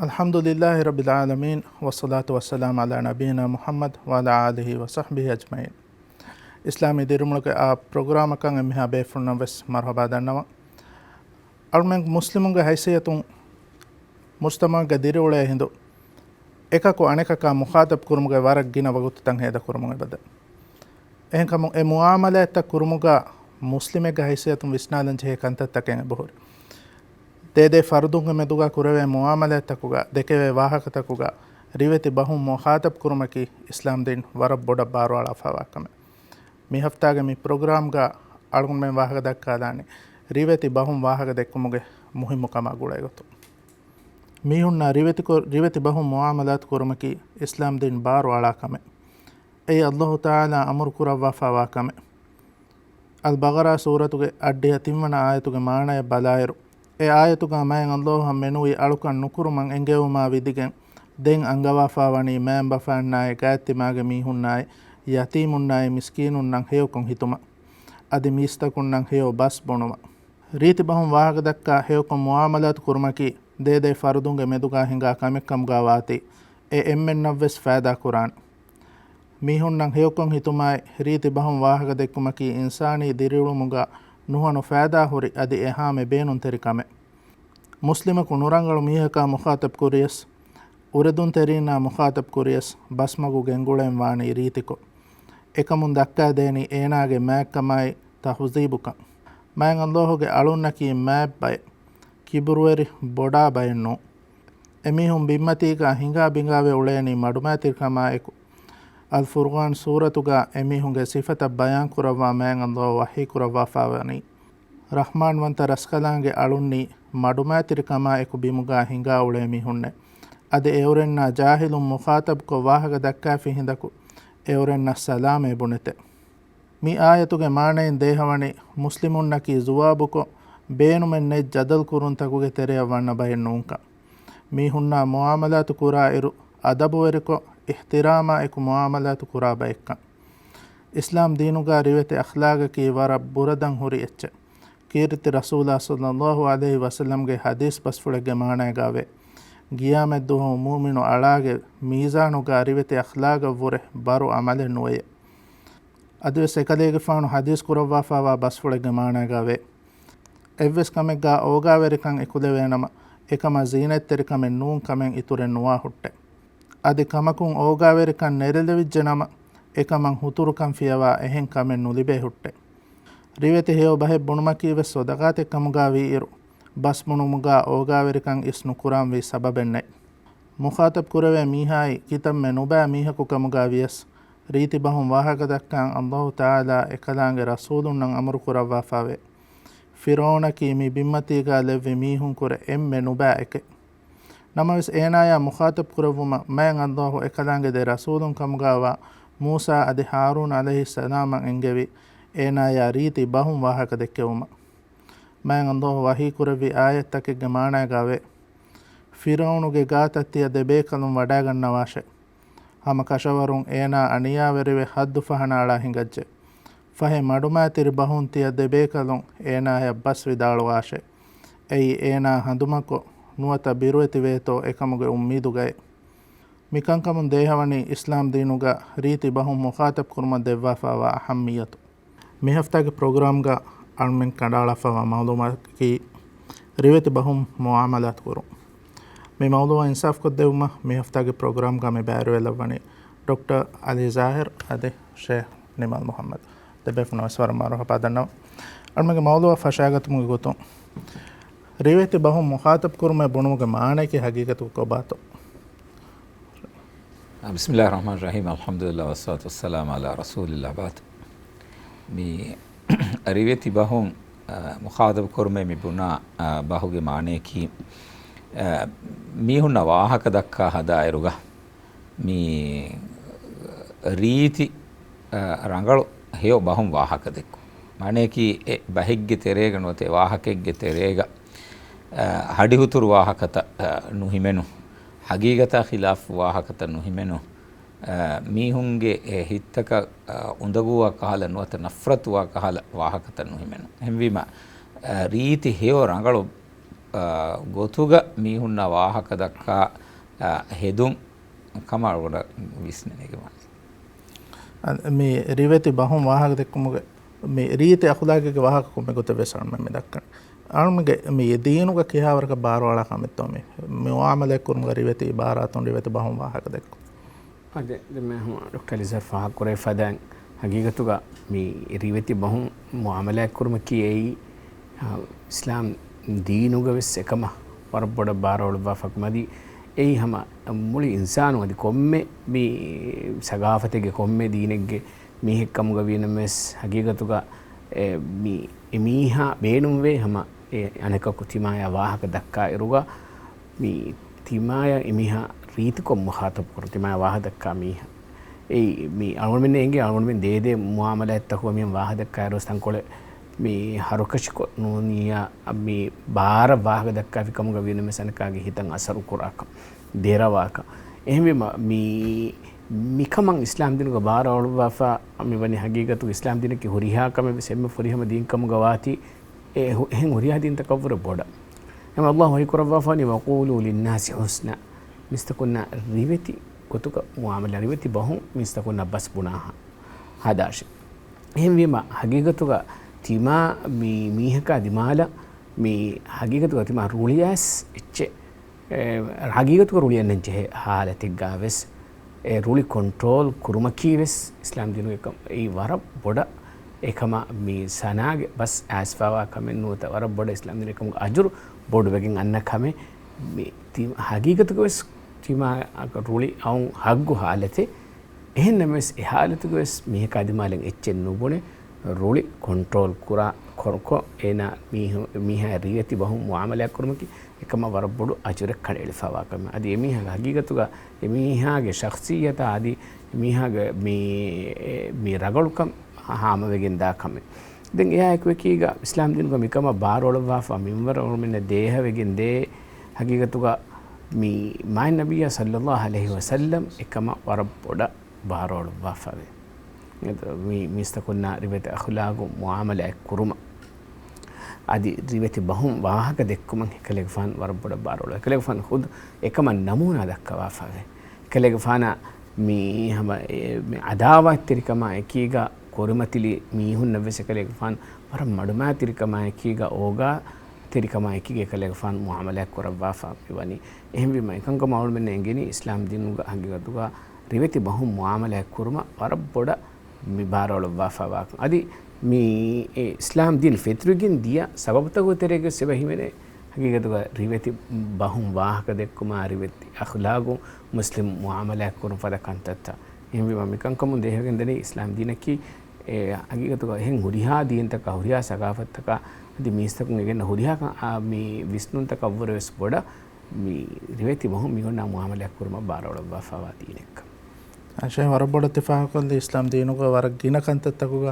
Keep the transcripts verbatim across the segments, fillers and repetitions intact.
الحمد لله رب العالمين، والصلاة والسلام على نبينا محمد وعلى آله وصحبه أجمعين. އިސްލާމީ ދިރިއުޅުމުގެ އާ ޕްރޮގްރާމަކަށް އެންމެހާ ބޭފުޅުންނަށް ވެސް މަރުޙަބާ ދަންނަވަން. އަޅުމެން މުސްލިމުންގެ ހައިސިއްޔަތުން މުޖްތަމަޢުގަ ދިރިއުޅޭ ހިނދު، އެކަކު އަނެކަކާ މުޚާޠަބް ކުރުމުގެ ވަރަށް ގިނަ ވަގުތުތައް ހޭދަކުރަމުން އެބަދޭ. އެހެންކަމުން އެ މުޢާމަލާތްތައް ކުރުމުގަ މުސްލިމެއްގެ ހައިސިއްޔަތުން ވިސްނާލަން ޖެހޭ ކަންތައްތަކެއް އެބަހުރި. ދޭދޭ ފަރުދުންގެ މެދުގަ ކުރެވޭ މުޢާމަލާތްތަކުގަ، ދެކެވޭ ވާހަކަތަކުގަ ރިވެތި ބަހުން މުޚާޠަބް ކުރުމަކީ އިސްލާމްދީން ވަރަށް ބޮޑަށް ބާރުއަޅާފައިވާ ކަމެއް. މި ހަފްތާގެ މި ޕްރޮގްރާމްގަ އަޅުގަނޑުމެން ވާހަކަ ދައްކާލާނީ، ރިވެތި ބަހުން ވާހަކަ ދެއްކުމުގެ މުހިއްމުކަމާ ގުޅޭގޮތުން. މީހުންނާ ރިވެތިކޮށް، ރިވެތި ބަހުން މުޢާމަލާތު ކުރުމަކީ އިސްލާމްދީން ބާރު އަޅާ ކަމެއް. އެއީ ﷲ ތަޢާލާ އަމުރު ކުރައްވާފައިވާ ކަމެއް. އަލްބަޤަރާ ސޫރަތުގެ އަށްޑިހަ ތިންވަނަ އާޔަތުގެ މާނަޔަށް ބަލާއިރު، އެ އާޔަތުގަ މާތް ﷲ އަށް މެނުވީ އަޅުކަން ނުކުރުމަށް އެންގެވުމާ ވިދިގެން، ދެން އަންގަވާފައިވަނީ މައިންބަފައިންނާއި ގާތްތިމާގެ މީހުންނާއި ޔަތީމުންނާއި މިސްކީނުންނަށް ހެޔޮކޮށް ހިތުމަށް، އަދި މީސްތަކުންނަށް ހެޔޮ ބަސް ބުނުމަށް. ރީތި ބަހުން ވާހަކަ ދައްކާ ހެޔޮކޮށް މުޢާމަލާތު ކުރުމަކީ ދޭދޭ ފަރުދުންގެ މެދުގަ ހިނގާ ކަމެއްކަމުގަ ވާތީ، އެ އެންމެންނަށްވެސް ފައިދާ ކުރާނެ. މީހުންނަށް ހެޔޮކޮށް ހިތުމާއި، ރީތި ބަހުން ވާހަކަ ދެއްކުމަކީ އިންސާނީ ދިރިއުޅުމުގަ ނުހަނު ފައިދާ ހުރި އަދި އެހާމެ ބޭނުންތެރި ކަމެއް. މުސްލިމަކު ނުރަނގަޅު މީހަކާ މުޚާޠަބް ކުރިޔަސް، އުރެދުންތެރީންނާ މުޚާޠަބް ކުރިޔަސް، ބަސްމަގު ގެންގުޅެން ވާނީ ރީތިކޮށް. އެކަމުން ދައްކާދޭނީ އޭނާގެ މާތްކަމާއި ތަހުޒީބުކަން. މާތް ﷲ ގެ އަޅުންނަކީ މާތް ބައެއް، ކިބުރުވެރި ބޮޑާ ބައެއް ނޫން. އެމީހުން ބިންމަތީގަ ހިނގާ ބިނގާވެ އުޅޭނީ މަޑުމައިތިރިކަމާއެކު. އަލްފުރްޤާން ސޫރަތުގަ އެމީހުންގެ ސިފަތައް ބަޔާންކުރައްވާ މާތް ﷲ ވަޙީކުރައްވާފައިވަނީ، ރަޙްމާންވަންތަ ރަސްކަލާނގެ އަޅުންނީ މަޑުމައިތިރިކަމާއެކު ބިމުގަ ހިނގާ އުޅޭ މީހުންނޭ. އަދި އެއުރެންނާ ޖާހިލުން މުޚާޠަބްކޮށް ވާހަކަ ދައްކާފި ހިނދަކު އެއުރެންނަށް ސަލާމޭ ބުނެތެ. މި އާޔަތުގެ މާނައިން ދޭހަވަނީ، މުސްލިމުންނަކީ ޒުވާބުކޮށް، ބޭނުމެއް ނެތް ޖަދަލު ކުރުންތަކުގެ ތެރެއަށް ވަންނަ ބައެއް ނޫންކަން. މީހުންނާ މުޢާމަލާތު ކުރާއިރު، އަދަބުވެރިކޮށް، އިޙްތިރާމާ އެކު މުޢާމަލާތު ކުރާ ބައެއްކަން. އިސްލާމް ދީނުގަ ރިވެތި އަޚްލާގަކީ ވަރަށް ބުރަދަން ހުރި އެއްޗެއް. ކީރިތި ރަސޫލާ ޞައްލައްލާހު ޢަލައިހި ވަސައްލަމްގެ ޙަދީޘް ބަސްފުޅެއްގެ މާނައިގަ ވޭ، ގިޔާމަތްދުވަހު މުއުމިނު އަޅާގެ މީޒާނުގަ ރިވެތި އަޚްލާގަށްވުރެ ބަރު ޢަމަލެއް ނުވެޔޭ. އަދިވެސް އެކަލޭގެފާނު ޙަދީޘް ކުރައްވާފައިވާ ބަސްފުޅެއްގެ މާނައިގަ ވޭ، އެއްވެސް ކަމެއްގަ އޯގާވެރިކަން އެކުލެވޭނަމަ، އެކަމަށް ޒީނަތްތެރިކަމެއް ނޫން ކަމެއް އިތުރެއް ނުވާ ހުއްޓެ. އަދި ކަމަކުން އޯގާވެރިކަން ނެރެލެވިއްޖެނަމަ، އެކަމަށް ހުތުރުކަން ފިޔަވާ އެހެން ކަމެއް ނުލިބޭ ހުއްޓެ. ރިވެތި ހެޔޮ ބަހެއް ބުނުމަކީވެސް ޞަދަޤާތެއް ކަމުގަ ވީއިރު، ބަސް ބުނުމުގަ އޯގާވެރިކަން އިސް ނުކުރާންވީ ސަބަބެއް ނެތް. މުޚާޠަބް ކުރެވޭ މީހާއީ ކިތަންމެ ނުބައި މީހަކު ކަމުގަ ވިޔަސް، ރީތި ބަހުން ވާހަކަ ދައްކާން ﷲ ތަޢާލާ އެކަލާނގެ ރަސޫލުންނަށް އަމުރު ކުރައްވާފައިވޭ. ފިރުޢައުނަކީ މި ބިންމަތީގަ ލެއްވި މީހުންކުރެ އެންމެ ނުބައި އެކެއް. ނަމަވެސް އޭނާޔާ މުޚާޠަބް ކުރެއްވުމަށް މާތް ﷲ އެކަލާނގެ ދެ ރަސޫލުން ކަމުގައިވާ މޫސާ އަދި ހާރޫން ޢަލައިހިއްސަލާމަށް އެންގެވި އޭނާޔާ ރީތި ބަހުން ވާހަކަ ދެއްކެވުމަށް. މާތް ﷲ ވަޙީކުރެއްވި އާޔަތްތަކެއްގެ މާނައިގަ ވޭ، ފިރުޢައުނުގެ ގާތަށް ތިޔަ ދެބޭކަލުން ވަޑައިގަންނަވާށޭ. ހަމަ ކަށަވަރުން އޭނާ އަނިޔާވެރިވެ ޙައްދު ފަހަނައަޅާ ހިނގައްޖެ. ފަހެ މަޑުމައިތިރި ބަހުން ތިޔަ ދެބޭކަލުން އޭނާޔަށް ބަސް ވިދާޅުވާށޭ. އެއީ އޭނާ ހަނދުމަކޮށް، ނުވަތަ ބިރުވެތިވޭތޯ އެކަމުގެ އުއްމީދުގައޭ. މިކަންކަމުން ދޭހަވަނީ އިސްލާމް ދީނުގަ ރީތި ބަހުން މުޚާޠަބް ކުރުމަށް ދެއްވާފައިވާ އަހައްމިއްޔަތު. މި ހަފްތާގެ ޕްރޮގްރާމްގަ އަޅުމެން ކަނޑައަޅާފައިވާ މައުލޫމާތަކީ ރިވެތި ބަހުން މުޢާމަލާތު ކުރުން. މި މައުލޫމާ އިންސާފްކޮށްދެއްވުމަށް މި ހަފްތާގެ ޕްރޮގްރާމްގަ މި ބައިވެރިވެލައްވަނީ ޑޮކްޓަރ އަލީ ޒާހިރު އަދި ޝޭޚް ނިމާލް މުޙައްމަދު. ދެބޭފުޅުންނަށް ވެސް ވަރަށް މަރުޙަބާ ދަންނަވަން. އަޅުމެންގެ މައުލޫމާ ފަށާގަތުމުގެ ގޮތުން، ރިވެތި ބަހުން މުޚާޠަބް ކުރުމޭ ބުނުމުގެ މާނަޔަކީ ހަގީގަތުގަ ކޮބާތޯ؟ بسم الله الرحمن الرحيم، الحمد لله والصلاة والسلام على رسول الله بعد. މި ރިވެތި ބަހުން، އަ، މުޚާޠަބު ކުރުމޭ މި ބުނާ، އަ، ބަހުގެ މާނަޔަކީ، އަ، މީހުންނަށް ވާހަކަ ދައްކާ ހަދާއިރުގަ މި ރީތި، އަ، ރަނގަޅު ހެޔޮ ބަހުން ވާހަކަ ދެއްކުން. މާނަޔަކީ އެ ބަހެއްގެ ތެރޭގަ ނުވަތަ އެ ވާހަކައެއްގެ ތެރޭގަ، އަ، ހަޑިހުތުރު ވާހަކަތައް، އަ، ނުހިމެނު، ހަގީގަތާ ޚިލާފު ވާހަކަތައް ނުހިމެނު، އަ، މީހުންގެ އެ ހިތްތަކަށް، އަ، އުނދަގޫވާ ކަހަލަ ނުވަތަ ނަފްރަތުވާ ކަހަލަ ވާހަކަތައް ނުހިމެނު. އެހެންވީމަ، އަ، ރީތި ހެޔޮ ރަނގަޅު ގޮތުގަ މީހުންނާ ވާހަކަ ދައްކާ، އާ، ހެދުން ކަމަށް އަޅުގަނޑަށް ވިސްނެނީގެ މާނަ. އަ، މި ރިވެތި ބަހުން ވާހަކަ ދެއްކުމުގެ މި ރީތި އަޚުލާގީގެ ވާހަކަ ކޮންމެ ގޮތެއް ވެސް އަޅުމެން މި ދައްކަނީ. އަޅުމެންގެ މި ދީނުގަ ކިހާވަރަކަށް ބާރުއަޅާ ކަމެއްތޯ މި، މި މުއާމަލާތް ކުރުމުގަ ރިވެތި އިބާރާތުން ރިވެތި ބަހުން ވާހަކަ ދެއްކުން؟ އާދެ، ދެން މެ ހަމަ ޑޮކްޓަރ އަލީޒާރް ފާހަގަކުރެވިފަދައިން، ހަގީގަތުގަ މި ރިވެތި ބަހުން މުއާމަލާތް ކުރުމަކީ އެއީ، އާ، އިސްލާމް ދީނުގަ ވެސް އެކަމަށް ވަރަށް ބޮޑަށް ބާރުއަޅުއްވާފަ ކަމަށް. އަދި އެއީ ހަމަ މުޅި އިންސާނު އަދި ކޮންމެ މި ސަގާފަތެއްގެ ކޮންމެ ދީނެއްގެ މީހެއް ކަމުގަ ވީނަމަވެސް، ހަގީގަތުގަ އެ، މި އެމީހާ ބޭނުންވޭ ހަމަ އެ އަނެކަކު ތިމާޔާ ވާހަކަ ދައްކާ އިރުގަ، މި ތިމާޔަށް އެމީހާ ރީތިކޮށް މުޚާޠަބު ކުރުން، ތިމާޔަށް ވާހަކަ ދައްކާ މީހާ. އެއީ މި އަޅުގަނޑުމެން އެނގޭ އަޅުގަނޑުމެން ދޭދޭ މުއާމަލާތްތަކުގަ މިހެން ވާހަކަ ދައްކާއިރުވެސް ތަންކޮޅެއް މި ހަރުކަށިކޮށް ނޫނިއްޔާ މި ބާރަށް ވާހަކަ ދައްކާފި ކަމުގަ ވީނަމަވެސް އަނެކާގެ ހިތަށް އަސަރު ކުރާކަން، ދެރަވާކަން. އެހެންވީމަ، މި، މިކަމަށް އިސްލާމް ދީނުގަ ބާރު އަޅުއްވާފަ، މިވަނީ ހަގީގަތުގަ އިސްލާމް ދީނަކީ ހުރިހާ ކަމެއް ވެސް އެންމެ ފުރިހަމަ ދީން ކަމުގަ ވާތީ، އެ ހު-، އެހެން ހުރިހާ ދީންތަކަށްވުރެ ބޮޑަށް. އެމަ ﷲ ވަޙީ ކުރައްވާފަ ވަނީ، "وَقُولُوا لِلنَّاسِ حُسْنًا." މީސްތަކުންނާ ރިވެތި ގޮތުގަ މުއާމަލާ، ރިވެތި ބަހުން މީސްތަކުންނަށް ބަސް ބުނާހާ ހަދާށޭ. އެހެންވީމަ، ހަގީގަތުގަ ތިމާ މި މީހަކާ ދިމާލަށް މި ހަގީގަތުގަ ތިމާ ރުޅިއައިސް އެއްޗެއް އެ، ހަގީގަތުގަ ރުޅި އަންނަން ޖެހޭ ހާލަތެއްގަ ވެސް، އެ، ރުޅި ކޮންޓްރޯލް ކުރުމަކީ ވެސް އިސްލާމް ދީނުގެ ކަމް، އެއީ ވަރަށް ބޮޑަށް އެކަމަށް މި ސަނާގެ ބަސް އައިސްފަވާ ކަމެއް ނުވަތަ ވަރަށް ބޮޑަށް އިސްލާމް ދީނުގެ ކަމުގެ އަޖުރު ބޮޑުވެގެން އަންނަ ކަމެއް. މި ތި-، ހަގީގަތުގަ ވެސް ތިމާ ރުޅި އައުން ހައްގު ހާލަތެއް. އެހެންނަމަވެސް، އެ ހާލަތުގަވެސް މީހަކާ ދިމާލަށް އެއްޗެއް ނުބުނެ، ރުޅި ކޮންޓްރޯލް ކުރާ، ކޮ-، ކޮ-، އޭނާ މީހު-، މީހާ ރިވެތި ބަހުން މުއާމަލާތް ކުރުމަކީ، އެކަމަށް ވަރަށް ބޮޑު އަޖުރެއް ކަނޑައެޅިފަވާ ކަމެއް. އަދި އެމީހާގެ ހަގީގަތުގަ، އެމީހާގެ ޝަޚްޞިއްޔަތާ އަދި އެމީހާގެ މި، އެ، މި ރަގަޅުކަން ހާމަވެގެން ދާ ކަމެއް. ދެން އެއާ އެކުއެކީގަ، އިސްލާމް ދީނުގަ މިކަމަށް ބާރުއަޅުއްވާފަ މިންވަރަށް އަޅުމެންނަށް ދޭހަވެގެން ދޭ، ހަގީގަތުގަ މި މާތް ނަބިއްޔާ ޞައްލައްލާހު ޢަލައިހި ވަސައްލަމް އެކަމަށް ވަރަށް ބޮޑަށް ބާރުއަޅުއްވާފަވޭ. މީ މީސްތަކުންނާ ރިވެތި އަޚުލާގު މުއާމަލާތް ކުރުމަށް، އަދި ރިވެތި ބަހުން ވާހަކަ ދެއްކުމަށް އެކަލޭގެފާނު ވަރަށް ބޮޑަށް ބާރުއަޅު. އެކަލޭގެފާނު ޚުދު އެކަމަށް ނަމޫނާ ދައްކަވާފަވޭ. އެކަލޭގެފާނާ މި ހަމަ އެ، މި ޢަދާވާތްތެރިކަމާ އެކީގަ ކުރިމަތިލި މީހުންނަށް ވެސް އެކަލޭގެފާނު ވަރަށް މަޑުމައިތިރިކަމާ އެކީގަ އޯގާ ތެރިކަމާ އެކީގަ އެކަލޭގެފާނު މުއާމަލާތް ކުރައްވާފަ މިވަނީ. އެހެންވީމަ، އެކަންކަމަށް އަޅުމެންނަށް އެނގެނީ އިސްލާމް ދީނުގަ ހަގީގަތުގަ ރިވެތި ބަހުން މުއާމަލާތް ކުރުމަށް ވަރަށް ބޮޑަށް މި ބާރުއަޅުއްވާފަވާކަން. އަދި މި އެ އިސްލާމް ދީން ފެތުރިގެން ދިޔަ ސަބަބުތަކުގެ ތެރޭގަ އެބަ ހިމެނޭ ހަގީގަތުގަ ރިވެތި ބަހުން ވާހަކަ ދެއްކުމާ، ރިވެތި އަޚުލާގު މުސްލިމް މުއާމަލާތް ކުރުން ފަދަ ކަންތައްތައް. އެހެންވީމަ، މިކަންކަމުން ދޭހަވެގެން ދަނީ އިސްލާމް ދީނަކީ އެ ހަގީގަތުގަ އެހެން ހުރިހާ ދީންތަކާ، ހުރިހާ ސަގާފަތްތަކާ، އަދި މީސްތަކުން އެ ގެންނަ ހުރިހާ ކަ-، އާ، މި ވިސްނުންތަކަށްވުރެ ވެސް ބޮޑަށް މި ރިވެތި ބަހުން މީހުންނާ މުއާމަލާތް ކުރުމަށް ބާރުއަޅުއްވާފަވާ ދީނެއްކަން. އަށެ ވަރަށް ބޮޑަށް ތި ފާހަގަކޮށްލީ އިސްލާމް ދީނުގަ ވަރަށް ގިނަ ކަންތައްތަކުގަ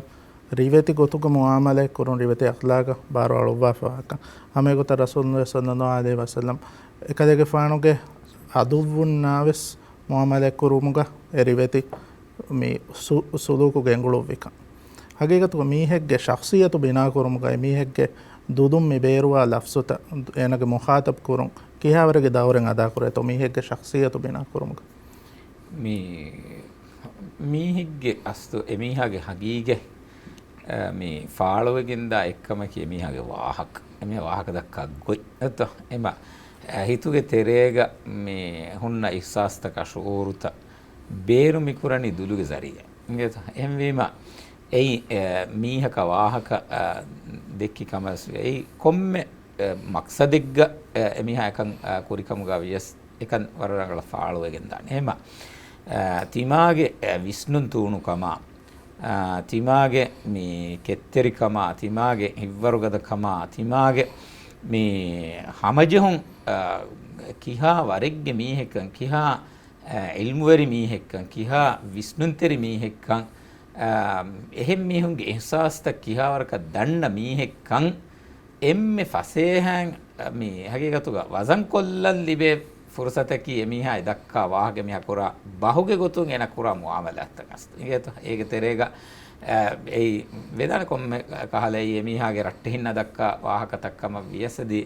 ރިވެތި ގޮތުގަ މުއާމަލާތް ކުރުން، ރިވެތި އަޚްލާގަށް ބާރު އަޅުއްވާފަވާކަން. ހަމަ އެގޮތަށް ރަސޫލު ޞައްލައްލާހު ޢަލައިހި ވަސައްލަމް އެކަލޭގެފާނުގެ އަދުއްވުންނާވެސް މުއާމަލާތް ކުރުމުގަ އެ ރިވެތި މި ސު-، ސުލޫކު ގެންގުޅުއްވިކަން. ހަގީގަތުގަ މީހެއްގެ ޝަޚްޞިއްޔަތު ބިނާކުރުމުގައި މީހެއްގެ ދުލުން މި ބޭރުވާ ލަފްޒުތައް އޭނަގެ މުޚާޠަބް ކުރުން ކިހާވަރެއްގެ ދައުރެއް އަދާކުރޭތޯ މީހެއްގެ ޝަޚްޞިއްޔަތު ބިނާކުރުމުގަ؟ މި މީހެއްގެ އަސްލު އެމީހާގެ ހަގީގަތް، އަ، މި ފާޅުވެގެންދާ އެއްކަމަކީ އެމީހާގެ ވާހަކަ. އެމީހާ ވާހަކަ ދައްކާ ގޮތް. އެއްތޯ؟ އެމަ، އަ، ހިތުގެ ތެރޭގަ މި ހުންނަ އިޙްސާސްތަކާ ޝުޢޫރުތައް ބޭރު މި ކުރަނީ ދުލުގެ ޒަރީއާ. އިނގޭތޯ؟ އެހެންވީމަ، އެއީ، އެ، މީހަކަށް ވާހަކަ، އަ، ދެއްކި ކަމަށް ވެސް ވޭ. އެއީ ކޮންމެ، އެ، މަޤްޞަދެއްގަ، އެ، އެމީހާ އެކަން، އަ، ކުރިކަމުގަ ވިޔަސް އެކަން ވަރަށް ރަނގަޅަށް ފާޅުވެގެން ދާނެ. އެހެމަ، އަ، ތިމާގެ، އެ، ވިސްނުން ތޫނުކަމާ، އަ، ތިމާގެ މި ކެތްތެރިކަމާ، ތިމާގެ ހިތްވަރުގަދަކަމާ، ތިމާގެ މި ހަމަޖެހުން، އަ، ކިހާ ވަރެއްގެ މީހެއްކަން، ކިހާ އެ، ޢިލްމުވެރި މީހެއްކަން، ކިހާ ވިސްނުންތެރި މީހެއްކަން، އެ، އެހެން މީހުންގެ އިޙްސާސްތައް ކިހާވަރަކަށް ދަންނަ މީހެއްކަން، އެންމެ ފަސޭހައިން، އެ، މި ހަގީގަތުގަ ވަޒަންކޮށްލަން ލިބޭ ފުރުޞަތަކީ އެމީހާ އެ ދައްކާ ވާހަކަ މީހާ ކުރާ ބަހުގެ ގޮތުން އޭނަ ކުރާ މުއާމަލާތްތައް އަސްލު. އިނގޭތޯ؟ އޭގެ ތެރޭގަ، އެ، އެއީ ވެދާނެ ކޮންމެ ކަހަލަ އެއީ އެމީހާގެ ރައްޓެހިންނާ ދައްކާ ވާހަކަތައް ކަމަށް ވިޔަސް އަދި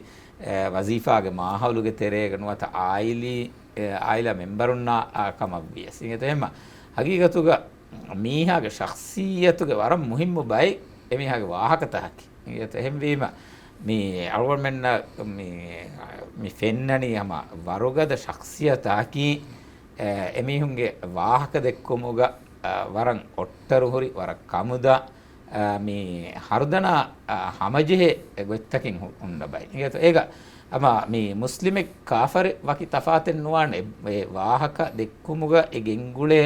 އެ، ވަޒީފާގެ މާހައުލުގެ ތެރޭގަ ނުވަތަ އާއިލީ، އެ، އާއިލާ މެމްބަރުންނާ، އާ، ކަމަށް ވިޔަސް. އިނގޭތޯ އެހެންމަ ހަގީގަތުގަ މީހާގެ ޝަޚްޞިއްޔަތުގެ ވަރަށް މުހިއްމު ބައެއް އެމީހާގެ ވާހަކަތަކަކީ. އިނގޭތޯ އެހެންވީމަ މި އަޅުގަނޑުމެންނަށް މި، މި ފެންނަނީ ހަމަ ވަރުގަދަ ޝަޚްޞިއްޔަތަކީ، އެ، އެމީހުންގެ ވާހަކަ ދެއްކުމުގަ، އަ، ވަރަށް އޮއްޓަރުހުރި، ވަރަށް ކަމުދާ، އަ، މި ހަރުދަނާ، އަ، ހަމަޖެހޭ ގޮތްތަކެއް ހު-، ހުންނަ ބައެއް. އިނގޭތޯ އޭގަ ހަމަ މި މުސްލިމެއް ކާފަރެއް ވަކި ތަފާތެއް ނުވާނެ. އެ، އެ ވާހަކަ ދެއްކުމުގަ އެ ގެންގުޅޭ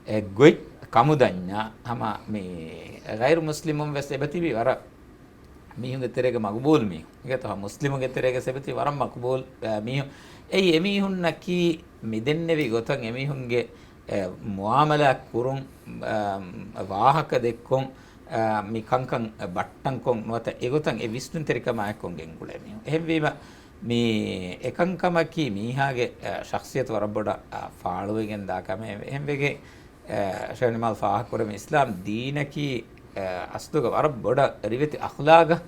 އެ ގޮތް ކަމުދަންޏާ ހަމަ މި ޣައިރު މުސްލިމުން ވެސް އެބަތިބި ވަރަށް މީހުންގެ ތެރޭގަ މަގުބޫލު މީހުން. އިނގޭތޯ މުސްލިމުންގެ ތެރޭގަ އެބަތިބި ވަރަށް މަގުބޫލު، އަ، މީހުން. އެއީ އެމީހުންނަކީ މި ދެންނެވި ގޮތަށް އެމީހުންގެ އެ، މުއާމަލާތް ކުރުން، އަ، ވާހަކަ ދެއްކުން، އަ، މި ކަންކަން ބައްޓަންކޮށް ނުވަތަ އެގޮތަށް އެ ވިސްނުންތެރިކަމާއެކު ގެންގުޅޭ މީހުން. އެހެންވީމަ، މި އެކަންކަމަކީ މީހާގެ، އަ، ޝަޚްޞިއްޔަތު ވަރަށް ބޮޑަށް، އަ، ފާޅުވެގެން ދާ ކަމެއް. އެހެންވެގެން، އަ، ޝޭޚް ނިމާލް ފާހަގަކުރެއްވި އިސްލާމް ދީނަކީ، އަ، އަސްލުގަ ވަރަށް ބޮޑަށް ރިވެތި އަޚްލާގަށް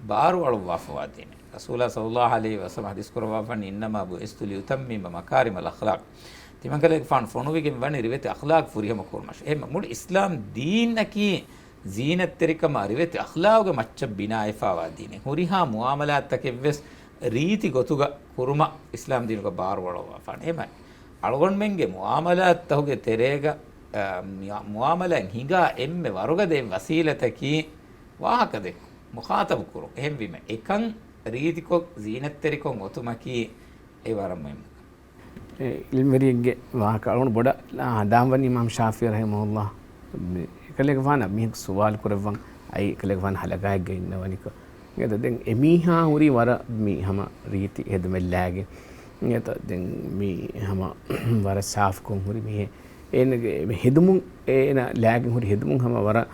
ބާރުއަޅުއްވާފަވާ ދީނެއް. ރަސޫލާ ޞައްލައްލާހު ޢަލައިހި ވަސައްލަމަ ޙަދީޘް ކުރައްވާފަނީ، "إنما بعثت لأتمم مكارم الأخلاق." ތިމަންކަލޭގެފާނު ފޮނުވިގެން ވަނީ ރިވެތި އަޚްލާގް ފުރިހަމަ ކުރުމަށް. އެހެން މުޅި އިސްލާމް ދީނަކީ ޒީނަތްތެރިކަމާ ރިވެތި އަޚްލާގުގެ މައްޗަށް ބިނާވެފަވާ ދީނެއް. ހުރިހާ މުއާމަލާތްތަކެއްވެސް ރީތި ގޮތުގަ ކުރުމަށް އިސްލާމް ދީނުގަ ބާރުއަޅުއްވާފާނެ. އެހެން އަޅުގަނޑުމެންގެ މުއާމަލާތްތަކުގެ ތެރޭގަ، އަ، މި-، މުއާމަލާތް ހިނގާ އެންމެ ވަރުގަދަ ވަސީލަތަކީ ވާހަކަ ދެއްކުން، މުޚާޠަބު ކުރުން. އެހެންވީމަ، އެކަން ރީތިކޮށް، ޒީނަތްތެރިކޮށް އޮތުމަކީ އެ ވަރަށް މުހިއްމު ކަމެއް. އެ އިލްމްވެރިއެއްގެ ވާހަކަ އަޅުގަނޑު ބޮޑަށް ހަނދާންވަނީ އިމާމް ޝާފިޢީ ރަޙިމަހުﷲ. މި އެކަލޭގެފާނަށް މީހަކު ސުވާލު ކުރައްވަން އައި އެކަލޭގެފާނު ހަލަގާތްގަ އިންނަވަނިކޮށް. އިނގޭތޯ ދެން އެމީހާ ހުރީ ވަރަށް މި ހަމަ ރީތި ހެދުމެއް ލާގެން. އިނގޭތޯ ދެން މި ހަމަ ވަރަށް ސާފުކޮށް ހުރި މީހެއް. އޭނަގެ މި ހެދުމުން، އޭނަ ލާގެން ހުރި ހެދުމުން ހަމަ ވަރަށް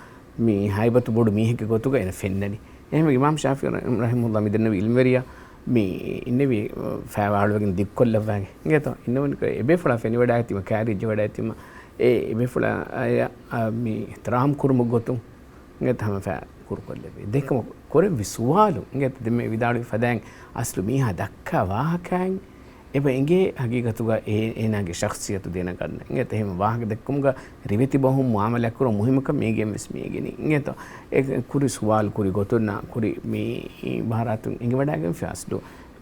މި ހައިބަތު ބޮޑު މީހެއްގެ ގޮތުގަ އޭނަ ފެންނަނީ. އެހެންވެ އިމާމް ޝާފިޢީ ރަ-، ރަޙިމަހުﷲ މި ދެންނެވި އިލްމްވެރިޔާ މި އިންނެވި ފައިވާ އަޅުވެގެން ދިގުކޮށްލައްވާގެން. އިނގޭތޯ އިންނަވަނިކޮށް އެބޭފުޅާ ފެނިވަޑައިގަތީމަ، ކާރިއަށް ޖެހިވަޑައިގަތީމަ، އެ އެބޭފުޅާ އަޔަށް، އާ، މި އިޙްތިރާމް ކުރުމުގެ ގޮތުން އިނގޭތޯ ހަމަ ފައި ކުރުކޮށްލެއްވި. ދެން ކަމަށް ކުރެއްވި ސުވާލު އިނގޭތޯ ދެން މި ވިދާޅުވި ފަދައިން އަސްލު މީހާ ދައްކާ ވާހަކައިން އެބަ އެނގޭ ހަގީގަތުގަ އޭ-، އޭނާގެ ޝަޚްޞިއްޔަތު ދެނެގަންނަ. އިނގޭތޯ އެހެން ވާހަކަ ދެއްކުމުގަ ރިވެތި ބަހުން މުއާމަލާތް ކުރުން މުހިއްމުކަން މީގެން ވެސް މި އެނގެނީ. އިނގޭތޯ އެ ކުރި ސުވާލު ކުރި ގޮތުންނާ ކުރި މި އިބާރާތުން އެނގިވަޑައިގެންފި އަސްލު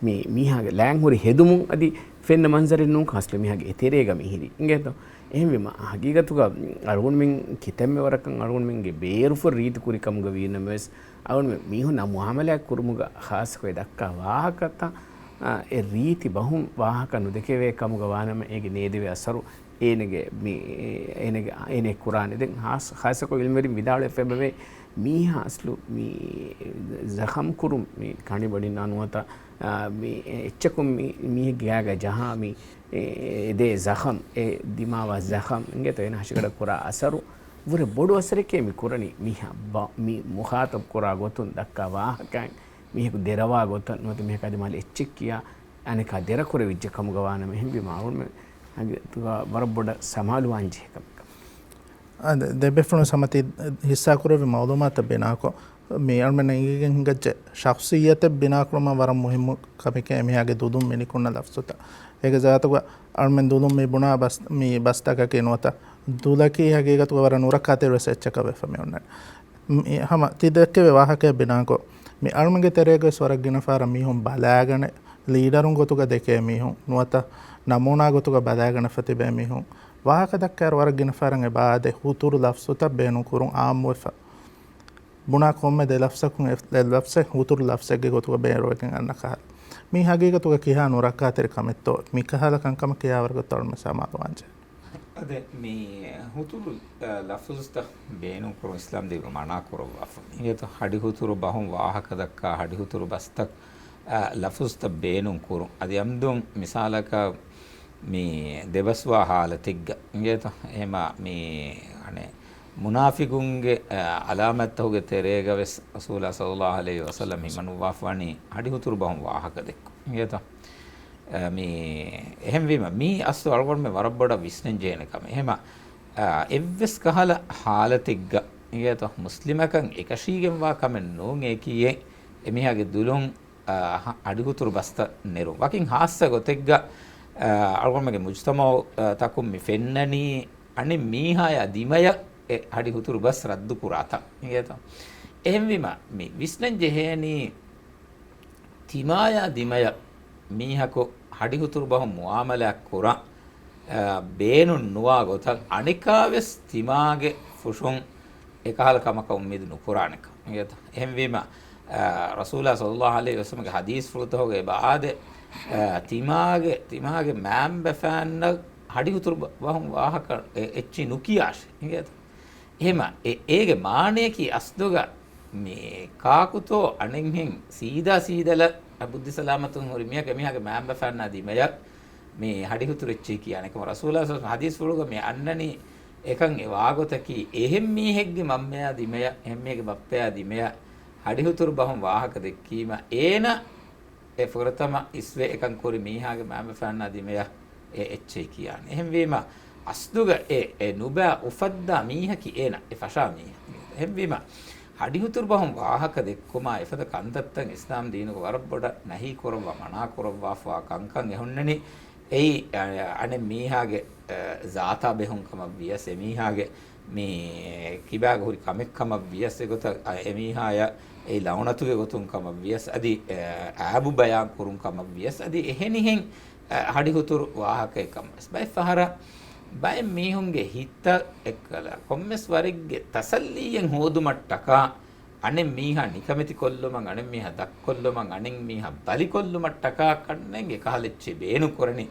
މި މީހާގެ ލާން ހުރި ހެދުމުން އަދި ފެންނަ މަންޒަރެއް ނޫން އަސްލު މީހާގެ އެތެރޭގަ މިހިރީ. އިނގޭތޯ އެހެންވީމަ، ހަގީގަތުގަ އަޅުގަނޑުމެން ކިތަންމެ ވަރަކަށް އަޅުގަނޑުމެންގެ ބޭރުފުށް ރީތި ކުރި ކަމުގަ ވީނަމަވެސް، އަޅުގަނޑުމެން މީހުންނާ މުއާމަލާތް ކުރުމުގަ ޚާއްޞަކޮށް ދައްކާ ވާހަކަތައް، އާ، އެ ރީތި ބަހުން ވާހަކަ ނުދެކެވޭ ކަމުގަ ވާނަމަ، އޭގެ ނޭދެވޭ އަސަރު އޭނަގެ މި، އޭނަގެ، އޭނަ ކުރާނެ. ދެން ޚާއްޞަ، ޚާއްޞަކޮށް އިލްމްވެރިން ވިދާޅުވެފައިބަވޭ، މީހާ އަސްލު މި ޒަޚަމް ކުރުން މި ކަނޑި ބަޑިންނާ ނުވަތަ، އާ، މި އެއްޗަކުން މި މީހެއްގެ ގާގަ ޖަހާ މި އެ، އެ ދޭ ޒަޚަމް، އެ ދިމާވާ ޒަޚަމް އިނގޭތޯ އޭނަ ހަށިގަޑަށް ކުރާ އަސަރު ވުރެ ބޮޑު އަސަރެކޭ މި ކުރަނީ. މި ހަ-، ބަ-، މި މުޚާޠަބް ކުރާ ގޮތުން ދައްކާ ވާހަކައިން މީހަކު ދެރަވާ ގޮތަށް ނުވަތަ މީހަކާ ދިމާލަށް އެއްޗެއް ކިޔާ އަނެކާ ދެރަކުރެވިއްޖެ ކަމުގަ ވާނަމަ، އެހެންވީމަ އަޅުގަނޑުމެން ހަގީގަތުގަ ވަރަށް ބޮޑަށް ސަމާލުވާން ޖެހޭ ކަމެއް. އާ، ދެ-، ދެބޭފުޅުން ސަމަތީ ހިއްސާކުރެއްވި މައުލޫމާތަށް ބިނާކޮށް، މި އަޅުމެން އެނގިގެން ހިނގައްޖެ ޝަޚްޞިއްޔަތެއް ބިނާކުރުމަށް ވަރަށް މުހިއްމު ކަމެކޭ އެމީހާގެ ދުލުން މިނިކުންނަ ލަފްޒުތައް. އޭގެ ޒާތުގަ އަޅުމެން ދުލުން މި ބުނާ ބަސް، މި ބަސްތަކަކީ ނުވަތަ ދުލަކީ ހަގީގަތުގަ ވަރަށް ނުރައްކާތެރި ވެސް އެއްޗަކަށް ވެފަ މި އޮންނަނީ. މި ހަމަ ތި ދެއްކެވި ވާހަކައެއް ބިނާކޮށް، މި އަޅުމެންގެ ތެރޭގަވެސް ވަރަށް ގިނަ ފަހަރަށް މީހުން ބަލާގަނެ، ލީޑަރުން ގޮތުގަ ދެކޭ މީހުން، ނުވަތަ ނަމޫނާ ގޮތުގަ ބަލާގަނެފަ ތިބޭ މީހުން، ވާހަކަ ދައްކާއިރު ވަރަށް ގިނަ ފަހަރަށް އެބަ އާދޭ ހުތުރު ލަފްޒުތައް ބޭނުން ކުރުން އާއްމުވެފަ. ބުނާ ކޮންމެ ދެ ލަފްޒަކުން އެ ލަފްޒެއް ހުތުރު ލަފްޒެއްގެ ގޮތުގަ ބޭރުވެގެން އަންނަ ކަހަލަ. މީ ހަގީގަތުގަ ކިހާ ނުރައްކާތެރި ކަމެއްތޯ؟ މިކަހަލަ ކަންކަމަށް ކިހާވަރެއް ގޮތަށް އަޅުމެން ސަމާލުވާންޖެހޭ؟ އަދި މި ހުތުރު، އަ، ލަފުޒުތައް ބޭނުންކުރުން އިސްލާމް ދީނުގަ މަނާ ކުރައްވާފަ. އިނގޭތޯ ހަޑި ހުތުރު ބަހުން ވާހަކަ ދައްކާ ހަޑި ހުތުރު ބަސްތައް، އަ، ލަފުޒުތައް ބޭނުން ކުރުން. އަދި އަމްދުން މިސާލަކަށް މި ދެބަސްވާ ހާލަތެއްގަ އިނގޭތޯ؟ އެހެމަ މި އަނެއް މުނާފިގުންގެ، އަ، އަލާމަތްތަކުގެ ތެރޭގަ ވެސް ރަސޫލާ ޞައްލައްލާހު ޢަލައިހި ވަސައްލަމް ހިމަނުއްވާފަވަނީ ހަޑި ހުތުރު ބަހުން ވާހަކަ ދެއްކުން. އިނގޭތޯ؟ އަ، މި އެހެންވީމަ، މީ އަސްލު އަޅުގަނޑުމެން ވަރަށް ބޮޑަށް ވިސްނަން ޖެހޭނެ ކަމެއް. އެހެމަ، އަ، އެއްވެސް ކަހަލަ ހާލަތެއްގަ އިނގޭތޯ؟ މުސްލިމަކަށް އެކަށީގެންވާ ކަމެއް ނޫން އެކީ އެ، އެމީހާގެ ދުލުން އަ، ހަ-، ހަޑިހުތުރު ބަސްތައް ނެރުން. ވަކިން ހާއްސަ ގޮތެއްގަ، އަ، އަޅުގަނޑުމެންގެ މުޖުތަމައު، އަ، ތަކުން މި ފެންނަނީ އަނެއް މީހާޔާ ދިމަޔަށް އެ ހަޑިހުތުރު ބަސް ރައްދު ކުރާތަން. އިނގޭތޯ؟ އެހެންވީމަ، މި ވިސްނަން ޖެހޭނީ، ތިމާޔާ ދިމަޔަށް މީހަކު ހަޑިހުތުރު ބަހުން މުއާމަލާތް ކުރަން، އަ، ބޭނުން ނުވާ ގޮތަށް އަނެކާވެސް ތިމާގެ ފުށުން އެކަހަލަ ކަމަކަށް އުއްމީދު ނުކުރާނެކަން. އިނގޭތޯ؟ އެހެންވީމަ، އަ، ރަސޫލާ ޞައްލައްލާހު ޢަލައިހި ވަސައްލަމްގެ ޙަދީޘްފުޅުތަކުގެ އެބަ އާދެ، އަ، ތިމާގެ، ތިމާގެ މައިންބަފައިންނަށް ހަޑިހުތުރު ބަ-، ބަހުން ވާހަކަ އެ-، އެއްޗެއް ނުކިޔާށޭ. އިނގޭތޯ؟ އެހެމަ އެ-، އޭގެ މާނަޔަކީ އަސްލުގަ މި ކާކުތޯ އަނެއްހެން ސީދާ ސީދަލަށް ބުއްދި ސަލާމަތުން ހުރި މީހަކަށް އެމީހާގެ މައިންބަފައިންނާ ދިމަޔަށް މި ހަޑިހުތުރު އެއްޗޭ ކިޔާނެ. އެކަމަ ރަސޫލާ ޞައްލައްލާހު ޙަދީޘްފުޅުގަ މި އަންނަނީ އެކަން އެ ވާގޮތަކީ އެހެން މީހެއްގެ މަންމަޔާ ދިމަޔަށް، އެހެން މީހެއްގެ ބައްޕަޔާ ދިމަޔަށް ހަޑިހުތުރު ބަހުން ވާހަކަ ދެއްކީމަ އޭނަ އެ ފުރަތަމަ އިސްވެ އެކަން ކުރި މީހާގެ މައިންބަފައިންނާ ދިމަޔަށް އެ އެއްޗޭ ކިޔާނެ. އެހެންވީމަ، އަސްލުގަ އެ، އެ ނުބައި އުފައްދާ މީހަކީ އޭނަ، އެ ފަށާ މީހާ. އެހެންވީމަ، ހަޑިހުތުރު ބަހުން ވާހަކަ ދެއްކުމާ އެފަދަ ކަންތައްތައް އިސްލާމް ދީނުގަ ވަރަށް ބޮޑަށް ނަހީ ކުރައްވާ، މަނާ ކުރައްވާފަވާ ކަންކަން އެ ހުންނަނީ. އެއީ، އަ، އަނެއް މީހާގެ، އަ، ޒާތާ ބެހުން ކަމަށް ވިޔަސް، އެމީހާގެ މި ކިބާގަ ހުރި ކަމެއް ކަމަށް ވިޔަސް އެގޮތަށް، އަ، އެމީހާޔަށް އެއީ ލައުނަތުގެ ގޮތުން ކަމަށް ވިޔަސް، އަދި، އަ، އައިބު ބަޔާން ކުރުން ކަމަށް ވިޔަސް، އަދި އެހެނިހެން، އަ، ހަޑިހުތުރު ވާހަކައެއް ކަމަށް ވެސް. ބައެއް ފަހަރަށް ބައެއް މީހުންގެ ހިތަށް އެއްކަލަ ކޮންމެސް ވަރެއްގެ ތަސައްލީއެއް ހޯދުމަށްޓަކާ، އަނެއް މީހާ ނިކަމެތި ކޮށްލުމަށް، އަނެއް މީހާ ދަށްކޮށްލުމަށް، އަނެއް މީހާ ބަލިކޮށްލުމަށްޓަކާ ކަންނޭނގެ ކަހަލަ އެއްޗެއް ބޭނުން ކުރަނީ.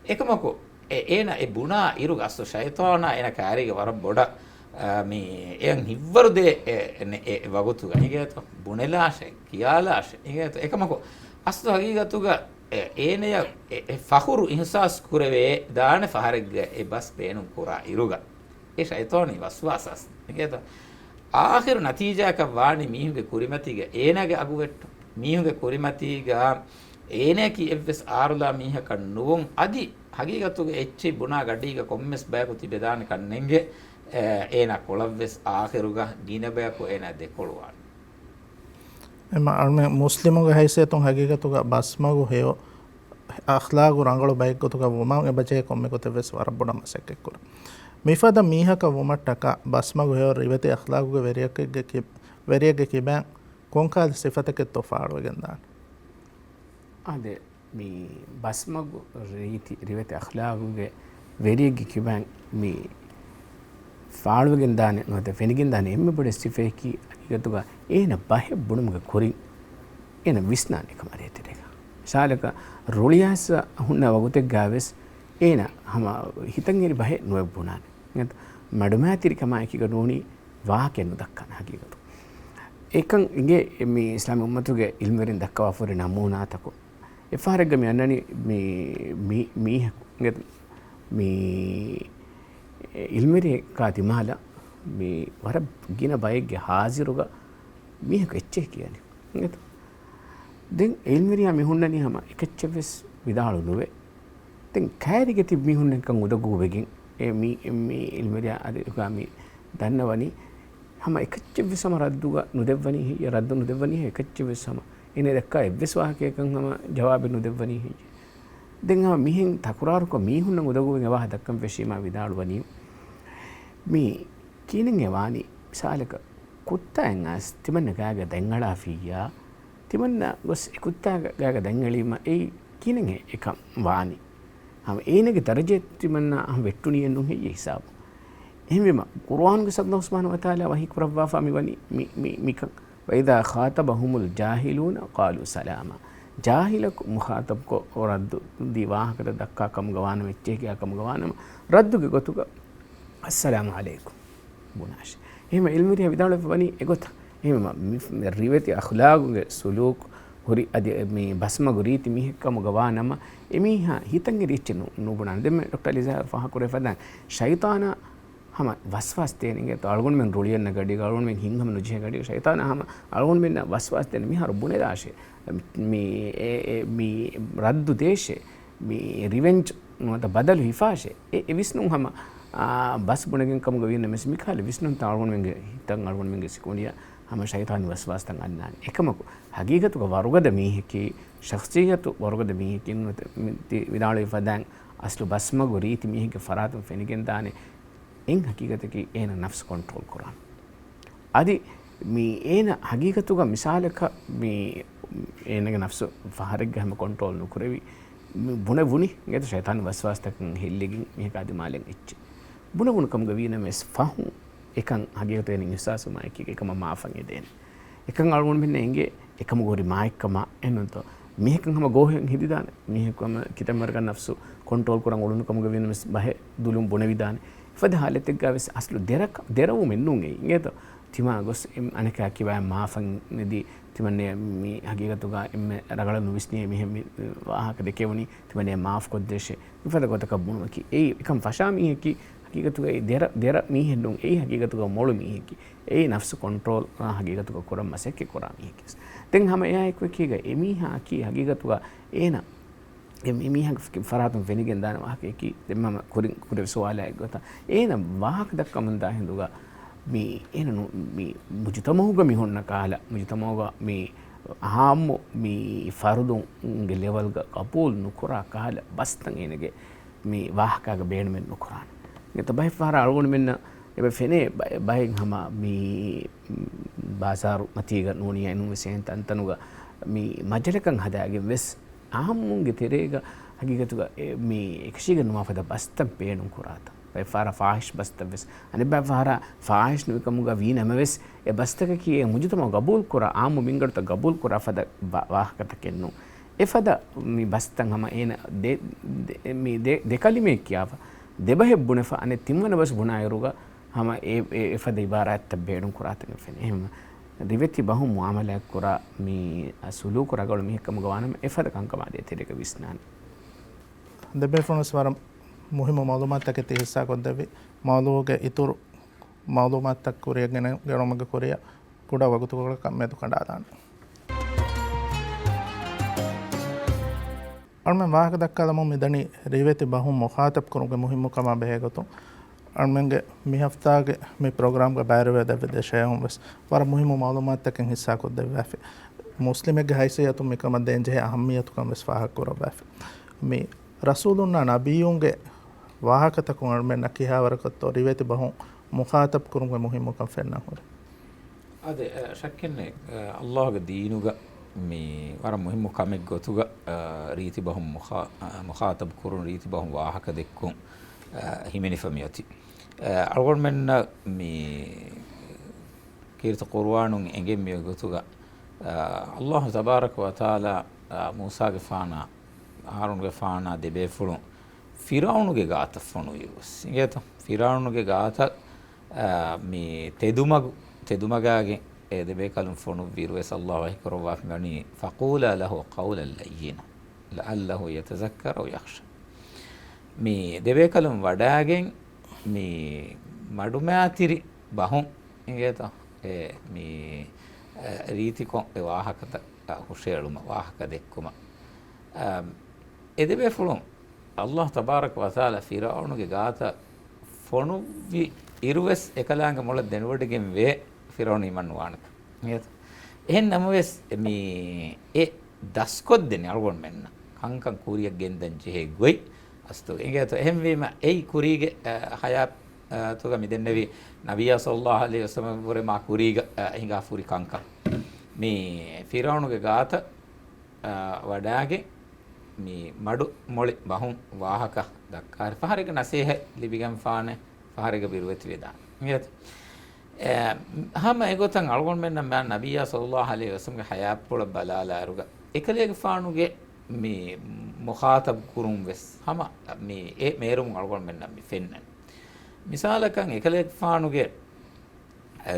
އެކަމަކު، އެ، އޭނަ އެ ބުނާ އިރުގަ އަސްލު ޝައިޠާނާ އޭނަ ކާރީގަ ވަރަށް ބޮޑަށް، އާ، މި އެޔަށް ހިއްވަރު ދޭ އެ، އެ، އެ ވަގުތުގަ އިނގޭތޯ، ބުނެލާށޭ، ކިޔާލާށޭ އިނގޭތޯ. އެކަމަކު، އަސްލު ހަގީގަތުގަ އެ، އޭނަޔަށް އެ، އެ ފަޚުރު އިޙްސާސް ކުރެވޭ ދާނެ ފަހަރެއްގަ އެ ބަސް ބޭނުން ކުރާ އިރުގަ. އެ ޝައިޠާނީ ވަސްވާސަސް އިނގޭތޯ. އާޚިރު ނަތީޖާއަކަށް ވާނީ މީހުންގެ ކުރިމަތީގަ އޭނާގެ އަގުވެއްޓު. މީހުންގެ ކުރިމަތީގަ އޭނައަކީ އެއްވެސް އާރުލާ މީހަކަށް ނުވުން، އަދި ހަގީގަތުގަ އެއްޗެއް ބުނާ ގަޑީގަ ކޮންމެސް ބަޔަކު ތިބެދާނެ ކަންނެނގެ، އޭ، އޭނާ ކޮޅަށްވެސް އާޚިރުގަ ގިނަ ބަޔަކު އޭނާ ދެކޮޅުވާނެ. އެމަ އަޅުމެން މުސްލިމުގެ ހައިސިއްޔަތުން ހަގީގަތުގަ ބަސްމަގު ހެޔޮ އަޚްލާގު ރަނގަޅު ބައެއްގޮތުގަ ވުމަށް އެބަޖެހޭ ކޮންމެ ގޮތެއްވެސް ވަރަށް ބޮޑަށް މަސައްކަތްކުރަން. މިފަދަ މީހަކަށް ވުމަށްޓަކާ ބަސްމަގު ހެޔޮ ރިވެތި އަޚްލާގުގެ ވެރިޔަކެއްގެ ކި-، ވެރިޔެއްގެ ކިބައިން ކޮންކަހަލަ ސިފަތަކެއްތޯ ފާޅުވެގެންދާނެ؟ އާދެ، މި ބަސްމަގު ރީތި ރިވެތި އަޚްލާގުގެ ވެރިއެއްގެ ކިބައިން މި ފާޅުވެގެންދާނެ ނުވަތަ ފެނިގެންދާނެ އެންމެ ބޮޑެތި ސިފައަކީ ހަގީގަތުގަ އޭނަ ބަހެއް ބުނުމުގެ ކުރިން އޭނަ ވިސްނާނެ ކަމަށް އޭތެރޭގަ. މިސާލަކަށް ރުޅިއައިސް ހުންނަ ވަގުތެއްގަވެސް އޭނަ ހަމަ ހިތަށްއެރި ބަހެއް ނުއެއް ބުނާނެ. މަޑުމައިތިރިކަމާއެކީގަ ނޫނީ ވާހަކައެއް ނުދައްކާނެ ހަގީގަތު. އެކަން އިނގޭ މި އިސްލާމީ އުއްމަތުގެ އިލްމުވެރިން ދައްކަވާފަހުރި ނަމޫނާތަކުން. އެފަހަރެއްގަ މި އަންނަނީ މި، މި، މީހަކު، މި އިލްމުވެރިޔަކާ ދިމާލަށް މި ވަރަށް ގިނަ ބައެއްގެ ހާޒިރުގަ މީހަކު އެއްޗެހި ކިޔަނީ. އިނގޭތޯ؟ ދެން އިލްމުވެރިޔާ މި ހުންނަނީ ހަމަ އެކައްޗެއްވެސް ވިދާޅު ނުވޭ. ދެން ކައިރިގަ ތިބި މީހުންނަކަށް އުނދަގޫ ވެގެން އެ މި، މި އިލްމުވެރިޔާ އަދި މި ދަންނަވަނީ ހަމަ އެކައްޗެއްވެސް ހަމަ ރައްދުގަ ނުދެއްވަނީ ހެއްޔޭ، ރައްދު ނުދެއްވަނީ ހެއްޔޭ، އެކައްޗެއްވެސް ހަމަ އޭނަ ދައްކާ އެއްވެސް ވާހަކައަކަށް ހަމަ ޖަވާބެއް ނުދެއްވަނީ ހެއްޔޭ. ދެން ހަމަ މިހެން ތަކުރާރުކޮށް މީހުންނަށް އުނދަގޫވެގެން އެ ވާހަކަ ދައްކަން ފެށީމާ ވިދާޅުވަނީ މި ކިހިނެއް ވާނީ؟ މިސާލަކަށް ކުއްތާއެއް އައިސް ތިމަންނަ ގާގަ ދަތްއަޅާފިއްޔާ، ތިމަންނަ ގޮސް އެ ކުއްތާގެ ގާގަ ދަތްއަޅީމަ އެއީ ކިހިނެއް އެކަން ވާނީ؟ ހަމަ އޭނަގެ ދަރަޖައެއް ތިމަންނަ ހަމަ ވެއްޓުނީއެއް ނޫން ހެއްޔޭ ހިސާބު؟ އެހެންވީމަ، ޤުރުއާނުގެ ﷲ ސުބްޙާނަހޫ ވަތަޢާލާ ވަޙީ ކުރައްވާފާ މިވަނީ މި، މި، މިކަން. وَإِذَا خَاطَبَهُمُ الْجَاهِلُونَ قَالُوا سَلَامًا. ޖާހިލަކު މުޚާޠަބުކޮށް ރައްދު ދީ ވާހަކަތައް ދައްކާ ކަމުގަ ވާނަމަ، އެއްޗެހިކިޔާ ކަމުގަ ވާނަމަ، ރައްދުގެ ގޮތުގަ އައްސަލާމު ޢަލައިކުމް ބުނާށޭ. އެހެންވެ އިލްމުވެރިޔާ ވިދާޅުވެފަ ވަނީ އެގޮތަށް. އެހެންވީމަ، މި ރިވެތި އަޚްލާގުގެ ސުލޫކު ހުރި އަދި މި ބަސްމަގު ރީތި މީހެއް ކަމުގަ ވާ ނަމަ، އެމީހާ ހިތަށް އެރި އެއްޗެއް ނު-، ނުބުނާނެ. ދެންމެ ޑޮކްޓަރ އަލީޒާ ފާހަގަކުރެވިފަދަ ޝައިޠާނާ ހަމަ ވަސްވާސް ދޭނެ އިނގޭތޯ، އަޅުގަނޑުމެން ރުޅިއަންނަ ގަޑީގަ، އަޅުގަނޑުމެން ހިތްހަމަ ނުޖެހޭ ގަޑީގަ ޝައިޠާނާ ހަމަ އަޅުގަނޑުމެންނަށް ވަސްވާސް ދޭނެ، މިހާރު ބުނެލާށޭ، މި، އެ، އެ، މި ރައްދު ދޭށޭ، މި ރިވެންޖް ނުވަތަ ބަދަލު ހިފާށޭ. އެ، އެ ވިސްނުން ހަމަ، އާ، ބަސް ބުނެގެން ކަމުގަ ވީނަމަވެސް، މިކަހަލަ ވިސްނުންތައް އަޅުގަނޑުމެންގެ ހިތަށް އަޅުގަނޑުމެންގެ ސިކުނޑިއަށް ހަމަ ޝައިޠާނީ ވަސްވާސްތައް އަންނާނެ. އެކަމަކު، ހަގީގަތުގަ ވަރުގަދަ މީހަކީ، ޝަޚްޞިއްޔަތު ވަރުގަދަ މީހަކީ، ނުވަތަ މި ތި ވިދާޅުވި ފަދައިން އަސްލު ބަސްމަގު ރީތި މީހެއްގެ ފަރާތުން ފެނިގެންދާނެ. އެއް ހަގީގަތަކީ އޭނަ ނަފްސު ކޮންޓްރޯލް ކުރާނެ. އަދި މި އޭނަ ހަގީގަތުގަ މިސާލަކަށް މި އޭނަގެ ނަފްސު ފަހަރެއްގަ ހަމަ ކޮންޓްރޯލް ނުކުރެވި، މި ބުނެވުނި އިނގޭތަ ޝައިޠާނީ ވަސްވާސްތަކުން ހިއްލިގެން މީހަކާ ދިމާލަށް އެއްޗެއް. ބުނެވުނު ކަމުގަ ވީނަމަވެސް ފަހުން އެކަން ހަގީގަތު އޭނަ އިޙްސާސްވުމާ އެކީގަ އެކަމަށް މާފަށް އެދޭނެ. އެކަން އަޅުގަނޑުމެންނަށް އެނގޭ އެކަމުގެ ހުރި މާތްކަމާ އެހެންނޫންތޯ؟ މީހަކަށް ހަމަ ގޯހެއް ހެދިދާނެ. މީހަކު ހަމަ ކިތަންމެ ވަރަކަށް ނަފްސު ކޮންޓްރޯލް ކުރަން އުޅުނު ކަމުގަ ވީނަމަވެސް ބަހެއް ދުލުން ބުނެވިދާނެ. އެފަދަ ހާލަތެއްގަ ވެސް އަސްލު ދެރަ-، ދެރަވުމެއް ނޫން އެއީ. އިނގޭތޯ؟ ތިމާ ގޮސް އެ-، އަނެކާ ކިބައިން މާފަށް ނެދި، ތިމަންނެ މި ހަގީގަތުގަ އެންމެ ރަނގަޅަށް ނުވިސްނިޔޭ މިހެން މި ވާހަކަ ދެކެވުނީ، ތިމަންނެ މާފް ކޮށްދޭށޭ. މިފަދަ ގޮތަކަށް ބުނުމަކީ، އެއީ އެކަން ފަށާ މީހަކީ ހަގީގަތުގައި ދެރަ، ދެރަ މީހެއް ނޫން. އެއީ ހަގީގަތުގަ މޮޅު މީހަކީ. އެއީ ނަފްސު ކޮންޓްރޯލް ހަގީގަތުގަ ކުރަން މަސައްކަތް ކުރާ މީހަކީ. ދެން ހަމަ އެއާ އެކު އެކީގަ އެމީހާއަކީ ހަގީގަތުގަ އޭނަ އެ މި-، މީހަކަށް ފަރާތުން ފެނިގެންދާނެ ވާހަކައަކީ، ދެން މަ-، ކުރިން ކުރެވި ސުވާލާ އެއްގޮތަށް، އޭނަ ވާހަކަ ދައްކަމުންދާ ހިނދުގަ، މި އޭނަ ނު-، މި މުޖުތަމައުގަ މި ހުންނަ ކަހަލަ، މުޖުތަމައުގަ މި އާއްމު މި ފަރުދުންގެ ލެވަލްގަ ގަބޫލު ނުކުރާ ކަހަލަ ބަސްތައް އޭނަގެ މި ވާހަކާގަ ބޭނުމެއް ނުކުރާނެ. އެތަ ބަހެއް ފަހަރަށް އަޅުގަނޑުމެންނަށް އެބަ ފެނޭ ބަ-، ބައެއް ހަމަ މި ބާޒާރު މަތީގަ ނޫނީ އެނޫންވެސް އެހެން ތަންތަނުގަ މި މަޖަލަކަށް ހަދާގެން ވެސް އާއްމުންގެ ތެރޭގަ ހަގީގަތުގަ އެ، މި އެކަށީގެން ނުވާ ފަދަ ބަސްތައް ބޭނުން ކުރާތަން. ބައެއް ފަހަރަށް ފާހިޝް ބަސްތައް ވެސް. އަނެއް ބައެއް ފަހަރަށް ފާހިޝް ނުވި ކަމުގަ ވީ ނަމަވެސް، އެ ބަސްތަކަކީ އެ މުޖުތަމައު ގަބޫލު ކުރާ، އާއްމު މިންގަނޑުތައް ގަބޫލު ކުރާ ފަދަ ވާ-، ވާހަކަތަކެއް ނޫން. އެ ފަދަ މި ބަސްތައް ހަމަ އޭނަ ދެ-، ދެ-، މި ދެ-، ދެ ކަލިމައެއް ކިޔާފަ، ދެބަހެއް ބުނެފަ، އަނެއް ތިންވަނަ ބަސް ބުނާއިރުގަ، ހަމަ އެ، އެ، އެފަދަ އިބާރާތްތައް ބޭނުން ކުރާތަން ފެނޭ. އެހެން ރިވެތި ބަހުން މުއާމަލާތް ކުރާ މި ސުލޫކު ރަނގަޅު މީހެއް ކަމުގަ ވާނަމަ، އެފަދަ ކަންކަމާ ދޭތެރޭގަ ވިސްނާނެ. ދެބޭފުޅުންވެސް ވަރަށް މުހިއްމު މައުލޫމާތުތަކެއް ތި ހިއްސާ ކޮށްދެއްވި. މައުޟޫގެ އިތުރު މައުލޫމާތުތައް ކުރިއަށް ގެނެ-، ގެނުމުގެ ކުރިއަށް ކުޑަ ވަގުތުކޮޅަކަށް މެދު ކަނޑާލާނެ. އަޅުމެން ވާހަކަ ދައްކާލަމުން މިދަނީ ރިވެތި ބަހުން މުޚާތަބް ކުރުމުގެ މުހިއްމުކަމާ ބެހޭގޮތުން. އަޅުމެންގެ މި ހަފްތާގެ މި ޕްރޮގްރާމްގަ ބައިވެރިވެ ދެއްވި ދެ ޝައިހުން ވެސް ވަރަށް މުހިއްމު މައުލޫމާތުތަކެއް ހިއްސާކޮށްދެއްވާފި. މުސްލިމެއްގެ ހައިސިއްޔަތުން މިކަމަށް ދޭންޖެހޭ އަހައްމިއްޔަތުކަން ވެސް ފާހަގަކުރައްވާފި. މި ރަސޫލުންނާ ނަބިއްޔުންގެ ވާހަކަތަކުން އަޅުމެންނަށް ކިހާވަރަކަށްތޯ ރިވެތި ބަހުން މުޚާތަބް ކުރުމުގެ މުހިއްމުކަން ފެންނަން ހުރި؟ އާދެ، އަ، ޝައްކެއްނެތް، އަ، ﷲގެ ދީނުގަ މި ވަރަށް މުހިއްމު ކަމެއް ގޮތުގަ، އަ، ރީތި ބަހުން މުޚާ-، އަ، މުޚާތަބް ކުރުން، ރީތި ބަހުން ވާހަކަ ދެއްކުން، އަ، ހިމެނިފަ މިއޮތީ. އަ، އަޅުގަނޑުމެންނަށް މި ކީރިތި ޤުރުއާނުން އެނގެން މިއޮތް ގޮތުގަ، އަ، ﷲ ތަބާރަކަ ވަތަޢާލާ، އަ، މޫސާގެފާނާ، ހާރޫންގެފާނާ ދެބޭފުޅުން ފިރުޢައުނުގެ ގާތަށް ފޮނުއްވިއިރުވެސް، އިނގޭތަ؟ ފިރުޢައުނުގެ ގާތަށް، އާ، މި ތެދުމަގު-، ތެދުމަގާގެން އެ ދެބޭކަލުން ފޮނުއްވިއިރުވެސް ﷲ ވަޙީކުރައްވާފަ ވަނީ، "فقولا له قولا لينا لعله يتذكر أو يخشى." މި ދެބޭކަލުން ވަޑާގެން މި މަޑުމައިތިރި ބަހުން، އިނގޭތަ؟ އެ މި، އެ، ރީތިކޮށް އެ ވާހަކަތައް، އަ، ހުށައެޅުމަށް، ވާހަކަ ދެއްކުމަށް. އަ، އެ ދެބޭފުޅުން ﷲ ތަބާރަކަ ވަތަޢާލާ ފިރުޢައުނުގެ ގާތަށް ފޮނުއްވި އިރުވެސް އެކަލާނގެ މޮޅަށް ދެނެވޮޑިގެން ވޭ ފިރުޢައުނު އީމާން ނުވާނެކަން. އެހެން ނަމަވެސް، މި އެ ދަސްކޮށްދެނީ އަޅުގަނޑުމެންނަށް ކަންކަން ކުރިއަށް ގެންދަން ޖެހޭ ގޮތް އަސްލު. އިނގޭތޯ؟ އެހެންވީމަ އެއީ ކުރީގެ، އަ، ހަޔާތުގަ މި ދެންނެވި ނަބިއްޔާ ޞައްލައްލާހު ޢަލައިހި ވަސައްލަމަށްވުރެ މާ ކުރީގަ، އަ، ހިނގާފަ ހުރި ކަންކަން. މި ފިރުޢައުނުގެ ގާތަށް އާ، ވަޑާގެން މި މަޑު މޮޅި ބަހުން ވާހަކަ ދައްކާ ހުރި. ފަހަރެއްގެ ނަސޭހަތް ލިބިގެންފާނެ، ފަހަރެއްގަ ބިރުވެތިވެދާނެ. އެ، ހަމަ އެގޮތަށް އަޅުގަނޑުމެންނަށް މާ ނަބިއްޔާ ޞައްލައްލާހު ޢަލައިހި ވަސައްލަމްގެ ޙަޔާތްޕުޅަށް ބަލާލާއިރުގަ، އެކަލޭގެފާނުގެ މި މުޚާޠަބު ކުރުން ވެސް ހަމަ މި އެ މޭރުމުން އަޅުގަނޑުމެންނަށް މި ފެންނަނީ. މިސާލަކަށް އެކަލޭގެފާނުގެ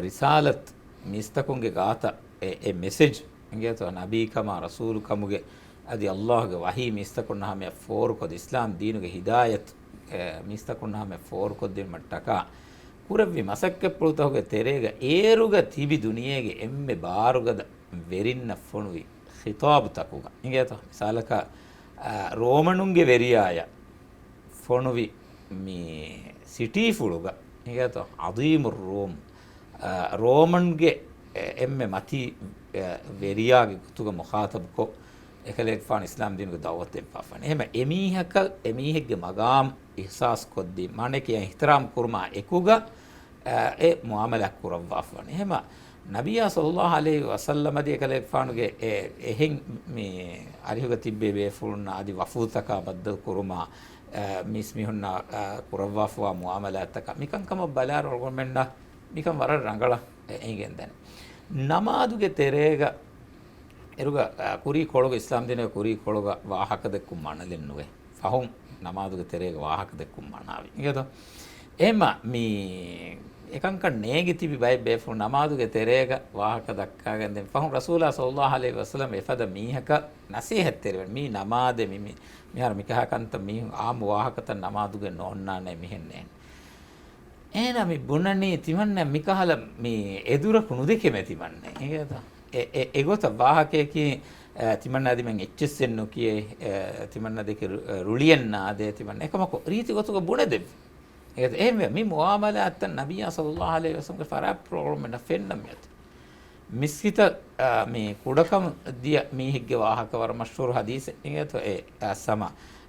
ރިސާލަތު މީސްތަކުންގެ ގާތަށް އެ، އެ މެސެޖް އިނގޭތޯ، ނަބީކަމާ ރަސޫލުކަމުގެ އަދި ﷲގެ ވަޙީ މީސްތަކުންނަށް ހަމަޔަށް ފޯރުކޮށް، އިސްލާމް ދީނުގެ ހިދާޔަތު، އެ، މީސްތަކުންނަށް ހަމަޔަށް ފޯރުކޮށްދިނުމަށްޓަކާ ކުރެއްވި މަސައްކަތްޕުޅުތަކުގެ ތެރޭގަ އޭރުގަ ތިބި ދުނިޔޭގެ އެންމެ ބާރުގަދަ ވެރިންނަށް ފޮނުވި ޚިޠާބުތަކުގަ އިނގޭތޯ، މިސާލަކަށް، އާ، ރޯމަނުންގެ ވެރިޔާޔަށް ފޮނުވި މި ސިޓީފުޅުގަ އިނގޭތޯ، ޢަޒީމުއްރޫމް، އާ، ރޯމަންގެ އެ-، އެންމެ މަތީ، އެ، ވެރިޔާގެ ގޮތުގަ މުޚާޠަބުކޮށް، އެކަލޭގެފާނު އިސްލާމް ދީނުގެ ދަޢުވަތު ދެއްވާފަން. އެހެމަ އެމީހަކަށް އެމީހެއްގެ މަގާމް އިޙްސާސްކޮށްދީ، މާނައަކީ އިޙްތިރާމް ކުރުމާ އެކުގަ، އެ މުޢާމަލާތް ކުރައްވާފަވަނީ. އެހެމަ ނަބިއްޔާ ޞައްލައްލާހު ޢަލައިހި ވަސައްލަމަ އަދި އެކަލޭގެފާނުގެ އެ އެހެން މި އަރިހުގަ ތިއްބޭ ބޭފުޅުންނާ އަދި ވަފުދުތަކާ ބައްދަލު ކުރުމާ، އެ، މީސްމީހުންނާ، އެ، ކުރައްވާފަވާ މުޢާމަލާތްތަކާ މިކަންކަމަށް ބަލާއިރު އަޅުގަނޑުމެންނަށް މިކަން ވަރަށް ރަނގަޅަށް އެ އެނގެން ދަނީ. ނަމާދުގެ ތެރޭގަ އޭރުގަ، އަ، ކުރީ ކޮޅުގަ، އިސްލާމް ދީނުގެ ކުރީ ކޮޅުގަ ވާހަކަ ދެއްކުން މަނަލެއް ނުވޭ. ފަހުން ނަމާދުގެ ތެރޭގަ ވާހަކަ ދެއްކުން މަނާވި. އިނގޭތޯ؟ އެހެމަ މި އެކަންކަން ނޭނގި ތިބި ބައެއް ބޭފުޅުން ނަމާދުގެ ތެރޭގަ ވާހަކަ ދައްކާގެން ދެން ފަހުން ރަސޫލާ ޞައްލައްލާހު ޢަލައިހި ވަސައްލަމް އެފަދަ މީހަކަށް ނަސޭހަތްތެރިވެން. މީ ނަމާދެއް މި، މި، މިހާރު މިކަހަ ކަންތައް މީހުން އާއްމު ވާހަކަތައް ނަމާދުގެ ނޯންނާނެ މިހެން ނޭން. އޭނާ މި ބުނަނީ ތިމަންނަ މިކަހަލަ މި އެދުރަކު ނުދެކެމޭ ތިމަންނަ. އިނގޭތަ؟ އެ، އެ، އެގޮތަށް ވާހަކަޔަކީ، އެ، ތިމަންނަ އަދިމެން އެއްޗެއްސެއް ނުކިޔޭ، އެ، ތިމަންނަ ދެކެ ރު-، އެ، ރުޅިއެއް ނާދޭ، ތިމަންނަ އެކަމަކު ރީތި ގޮތުގަ ބުނެދެއްވި. އެ، އެހެންވެ، މި މުޢާމަލާތްތައް ނަބިއްޔާ ޞައްލައްލާހު ޢަލައިހި ވަސައްލަމްގެ ފަރާތްޕުޅު އަޅުގަނޑުމެންނަށް ފެންނަން މިއޮތީ. މިސްކިތަށް، އާ، މި ކުޑަކަމު ދިޔަ މީހެއްގެ ވާހަކަ ވަރަށް މަޝްހޫރު ޙަދީޘެއް އިނގޭތޯ އެ، އާ، ސަމާ.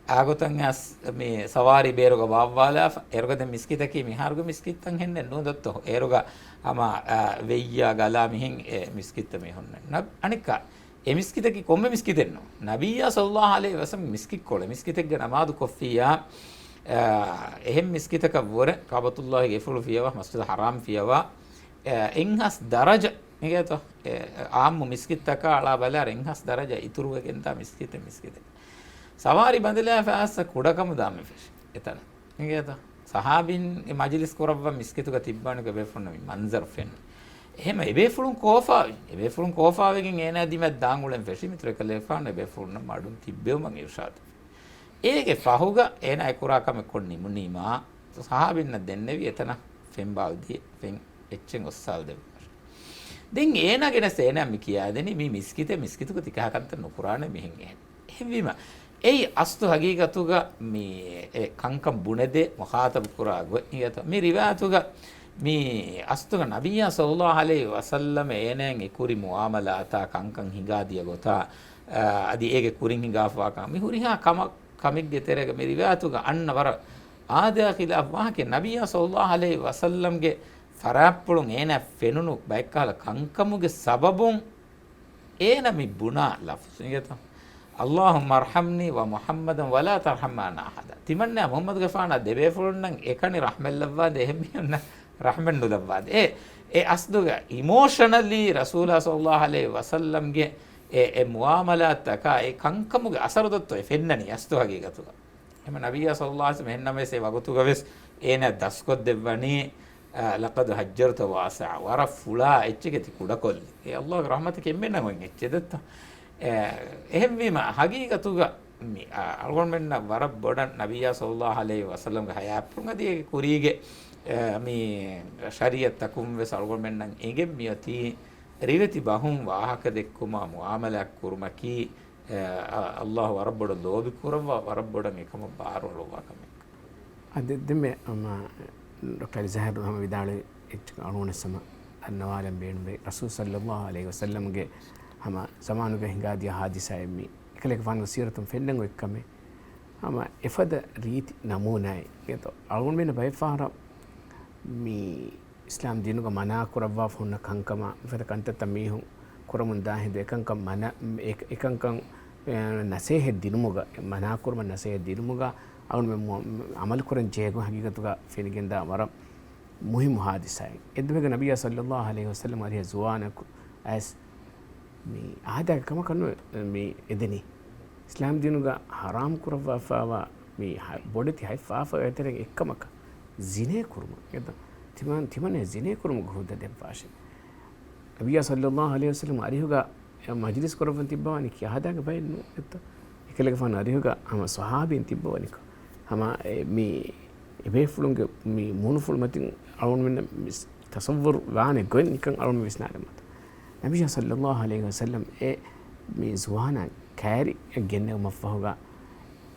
އާގޮތަށް އަސް މި ސަވާރީ ބޭރުގަ ވާއްވާލާފަ. އޭރުގަ ދެން މިސްކިތަކީ މިހާރުގެ މިސްކިތްތައް ހެންނެއް ނޫން ދޮއްތޯ. އޭރުގަ ހަމަ، އާ، ވެއްޔާ ގަލާ މިހެން އެ މިސްކިތްތައް މި ހުންނަން. ނަ-، އަނެއްކާ އެ މިސްކިތަކީ ކޮންމެ މިސްކިތެއް ނޫން. ނަބިއްޔާ ޞައްލައްލާހު ޢަލައިހި ވަސައްލަމް މިސްކިތްކޮޅެއް. މިސްކިތެއްގަ ނަމާދު ކޮށްފިއްޔާ، އާ، އެހެން މިސްކިތަކަށް ވުރެ ކަޢުބަތުﷲގެ ގެފުޅު ފިޔަވާ، މަސްޖިދު ޙަރާމް ފިޔަވާ، އެ، އެއްހާސް ދަރަޖަ އިނގޭތޯ؟ އެ، އާއްމު މިސްކިތްތަކާ އަޅާ ބަލާއިރު އެއްހާސް ދަރަޖަ އިތުރުވެގެންދާ މިސްކިތެއް މިސްކިތެއް. ސަވާރީ ބަނދެލާފަ އައްސަ ކުޑަކަމުދާ މި ފެށި އެތަނަށް. އިނގޭތޯ؟ ޞަޙާބީން އެ މަޖިލިސް ކުރައްވާ މިސްކިތުގަ ތިއްބާނެ އެބޭފުޅުންނަށް މި މަންޒަރު ފެންނަ. އެހެމަ އެބޭފުޅުން ކޯފާވި. އެބޭފުޅުން ކޯފާވެގެން އޭނާ ދިމައަށް ދާން އުޅެން ފެށި މިތުރެކަލޭފާނު އެބޭފުޅުންނަށް މަޑުން ތިއްބެވުމަށް އިރުޝާދު. އޭގެ ފަހުގަ އޭނާ އެކުރާ ކަމެއް ކޮށް ނިމުނީމާ، ޞަޙާބީންނަށް ދެންނެވި އެތަނަށް ފެންބާލްދި، ފެން އެއްޗެއް އޮއްސާލަދެއްވާށޭ. ދެން އޭނާ ގެނެސް އޭނާ މި ކިޔާދެނީ މި މިސްކިތެއް، މިސްކިތުގަ ތިކަހަ ކަންތައް ނުކުރާނެ މިހެން އެހެން. އެހެންވީމަ، އެއީ އަސްލު ހަގީގަތުގަ މި އެ ކަންކަން ބުނެދޭ މުޚާޠަބު ކުރާ ގޮތް އިނގޭތޯ؟ މި ރިވާޔަތުގަ މި އަސްލުގަ ނަބިއްޔާ ޞައްލައްލާހު ޢަލައިހި ވަސައްލަމަ އޭނާއަށް އެ ކުރި މުޢާމަލާތާ ކަންކަން ހިނގާދިޔަ ގޮތާ، އަ، އަދި އޭގެ ކުރިން ހިނގާފަވާ ކަމަށް މި ހުރިހާ ކަމަށް، ކަމެއްގެ ތެރޭގަ މި ރިވާޔަތުގަ އަންނަ ވަރަށް އާދަޔާ ޚިލާފު ވާހަކަ. ނަބިއްޔާ ޞައްލައްލާހު ޢަލައިހި ވަސައްލަމްގެ ފަރާތްޕުޅުން އޭނާ ފެނުނު ބައެއްކަހަލަ ކަންކަމުގެ ސަބަބުން އޭނަ މި ބުނާ ލަފްޒު އިނގޭތޯ؟ اللهم ارحمني ومحمدا ولا ترحم معنا أحدا. ތިމަންނަ މުޙައްމަދުގެފާނާ ދެބޭފުޅުންނަށް އެކަނި ރަޙްމަތް ލައްވާދޭ، އެހެން މީހުންނަށް ރަޙްމަތް ނުލައްވާދޭ. އެ، އެ އަސްލުގަ އިމޯޝަނަލީ ރަސޫލާ ޞައްލައްލާހު ޢަލައިހި ވަސައްލަމްގެ އެ، އެ މުޢާމަލާތްތަކާ އެ ކަންކަމުގެ އަސަރު ދޮއްތޯ އެ ފެންނަނީ އަސްލު ހަގީގަތުގަ. އެހެމަ ނަބިއްޔާ ޞައްލައްލާހު ޢަލައިހި ވަސައްލަމް އެހެންނަމަވެސް އެ ވަގުތުގަވެސް އޭނާ ދަސްކޮށްދެއްވަނީ، އަ، لقد هجرت واسعا، ވަރަށް ފުޅާ އެއްޗެކޭ ތި ކުޑަކޮށްލީ. އޭ ﷲގެ ރަޙްމަތަކީ އެންމެންނަށް އޮތް އެއްޗެއް ދެއްތަ؟ އެ، އެހެންވީމަ ހަގީގަތުގަ މި، އަ، އަޅުގަނޑުމެންނަށް ވަރަށް ބޮޑަށް ނަބިއްޔާ ޞައްލައްލާހު ޢަލައިހި ވަސައްލަމްގެ ޙަޔާތްޕުޅުން އަދި އޭގެ ކުރީގެ، އަ، މި ޝަރީޢަތްތަކުން ވެސް އަޅުގަނޑުމެންނަށް އެނގެން މިއޮތީ ރިވެތި ބަހުން ވާހަކަ ދެއްކުމާ މުޢާމަލާތް ކުރުމަކީ، އެ، އަ، ﷲ ވަރަށް ބޮޑަށް ލޯބި ކުރައްވާ، ވަރަށް ބޮޑަށް އެކަމަށް ބާރުއަޅުއްވާ ކަމެއް. އަދި ދެންމެ އަމާ ޑޮކްޓަރ އަލީ ޒާހިރު ހަމަ ވިދާޅުވި އެއްޗަކަށް އަޅުގަނޑަށް ހަމަ ދަންނަވާލަން ބޭނުންވޭ. ރަސޫލު ޞައްލައްލާހު ޢަލައިހި ވަސައްލަމްގެ ހަމަ ޒަމާނުގަ ހިނގާދިޔަ ޙާދިސާއެއް މީ. އެކަލޭގެފާނުގެ ސީރަތުން ފެންނަން އޮތް ކަމެއް. ހަމަ އެފަދަ ރީތި ނަމޫނާއެއް. އިނގޭތޯ؟ އަޅުގަނޑުމެންނަށް ބައެއް ފަހަރަށް މި އިސްލާމް ދީނުގަ މަނާ ކުރައްވާފަ ހުންނަ ކަންކަމާ މިފަދަ ކަންތައްތައް މީހުން ކުރަމުން ދާ ހިނދު އެކަންކަން މަނަ-، އެ-، އެކަންކަން، އެ، ނަސޭހަތް ދިނުމުގަ، މަނާ ކުރުމަށް ނަސޭހަތް ދިނުމުގަ އަޅުގަނޑުމެން މު-، އަމަލު ކުރަން ޖެހޭ ގޮތް ހަގީގަތުގަ ފެނިގެންދާ ވަރަށް މުހިއްމު ޙާދިސާއެއް. އެއްދުވަހެއްގަ ނަބިއްޔާ ޞައްލައްލާހު ޢަލައިހި ވަސައްލަމް އަރިހަށް ޒުވާނަކު އައިސް މި އާދައިގެ ކަމަކަށް ނުވެ މި އެދެނީ. އިސްލާމް ދީނުގަ ޙަރާމް ކުރައްވާފައިވާ މި ހަ-، ބޮޑެތި ހަތް ފާފަ އެތެރެއިން އެއްކަމަކަށް ޒިނޭ ކުރުމަށް. އެދަ ތިމަން-، ތިމަންނަ ޒިނޭ ކުރުމުގެ ހުއްދަ ދެއްވާށޭ. ނަބިއްޔާ ޞައްލައްލާހު ޢަލައިހި ވަސައްލަމް އަރިހުގަ މަޖިލިސް ކުރައްވަން ތިއްބަވަނީ ކި އާދައިގެ ބައެއް ނޫން އެއްތަ؟ އެކަލޭގެފާނު އަރިހުގަ ހަމަ ޞަޙާބީން ތިއްބަވަނިކޮށް ހަމަ އެ މި އެބޭފުޅުންގެ މި މޫނުފުޅު މަތިން އަޅުގަނޑުމެންނަށް މި ތަޞައްވުރު ވާނެ ގޮތް ނިކަން އަޅުގަނޑު ވިސްނާލަމާ. ނަބިއްޔާ ޞައްލައްލާހު ޢަލައިހި ވަސައްލަމް އެ މި ޒުވާނާ ކައިރި ގެންނެވުމަށްފަހުގަ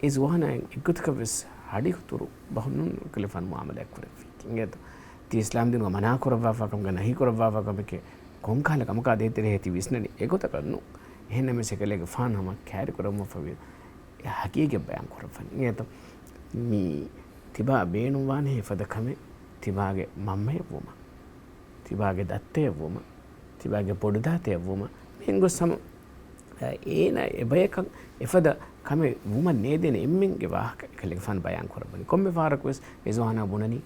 އެ ޒުވާނާ އެއްގޮތަކަށް ވެސް ހަޑިހުތުރު ބަހުން ނޫން ކަލޭފާނު މުޢާމަލާތް ކުރެއްވީ. އިނގޭތޯ؟ ތި އިސްލާމް ދީނުގަ މަނާ ކުރައްވާފަ ކަމުގަ ނަހީ ކުރައްވާފަ ކަމެކޭ ކޮންކަހަލަ ކަމަކާ ދޭތެރޭ ތި ވިސްނަނީ އެގޮތަކަށް ނޫން. އެހެންނަމަވެސް އެކަލޭގެފާނު ހަމަ ކައިރިކުރައްވަފަވި އެ ހަގީގަތް ބަޔާން ކުރައްވަނީ. އިނގޭތަ؟ މި ތިބާ ބޭނުންވާނެ އެފަދަ ކަމެއް ތިބާގެ މަންމަޔަށްވުމަށް، ތިބާގެ ދައްތަޔަށްވުމަށް، ތިބާގެ ބޮޑުދައްތަޔަށްވުމަށް. މިހެން ގޮސް ހަމަ އޭނާ އެބަޔަކަށް އެފަދަ ކަމެއް ވުމަށް ނޭދޭނެ އެންމެންގެ ވާހަކަ އެކަލޭގެފާނު ބަޔާން ކުރައްވަނީ. ކޮންމެ ފަހަރަކުވެސް އެ ޒުވާނާ ބުނަނީ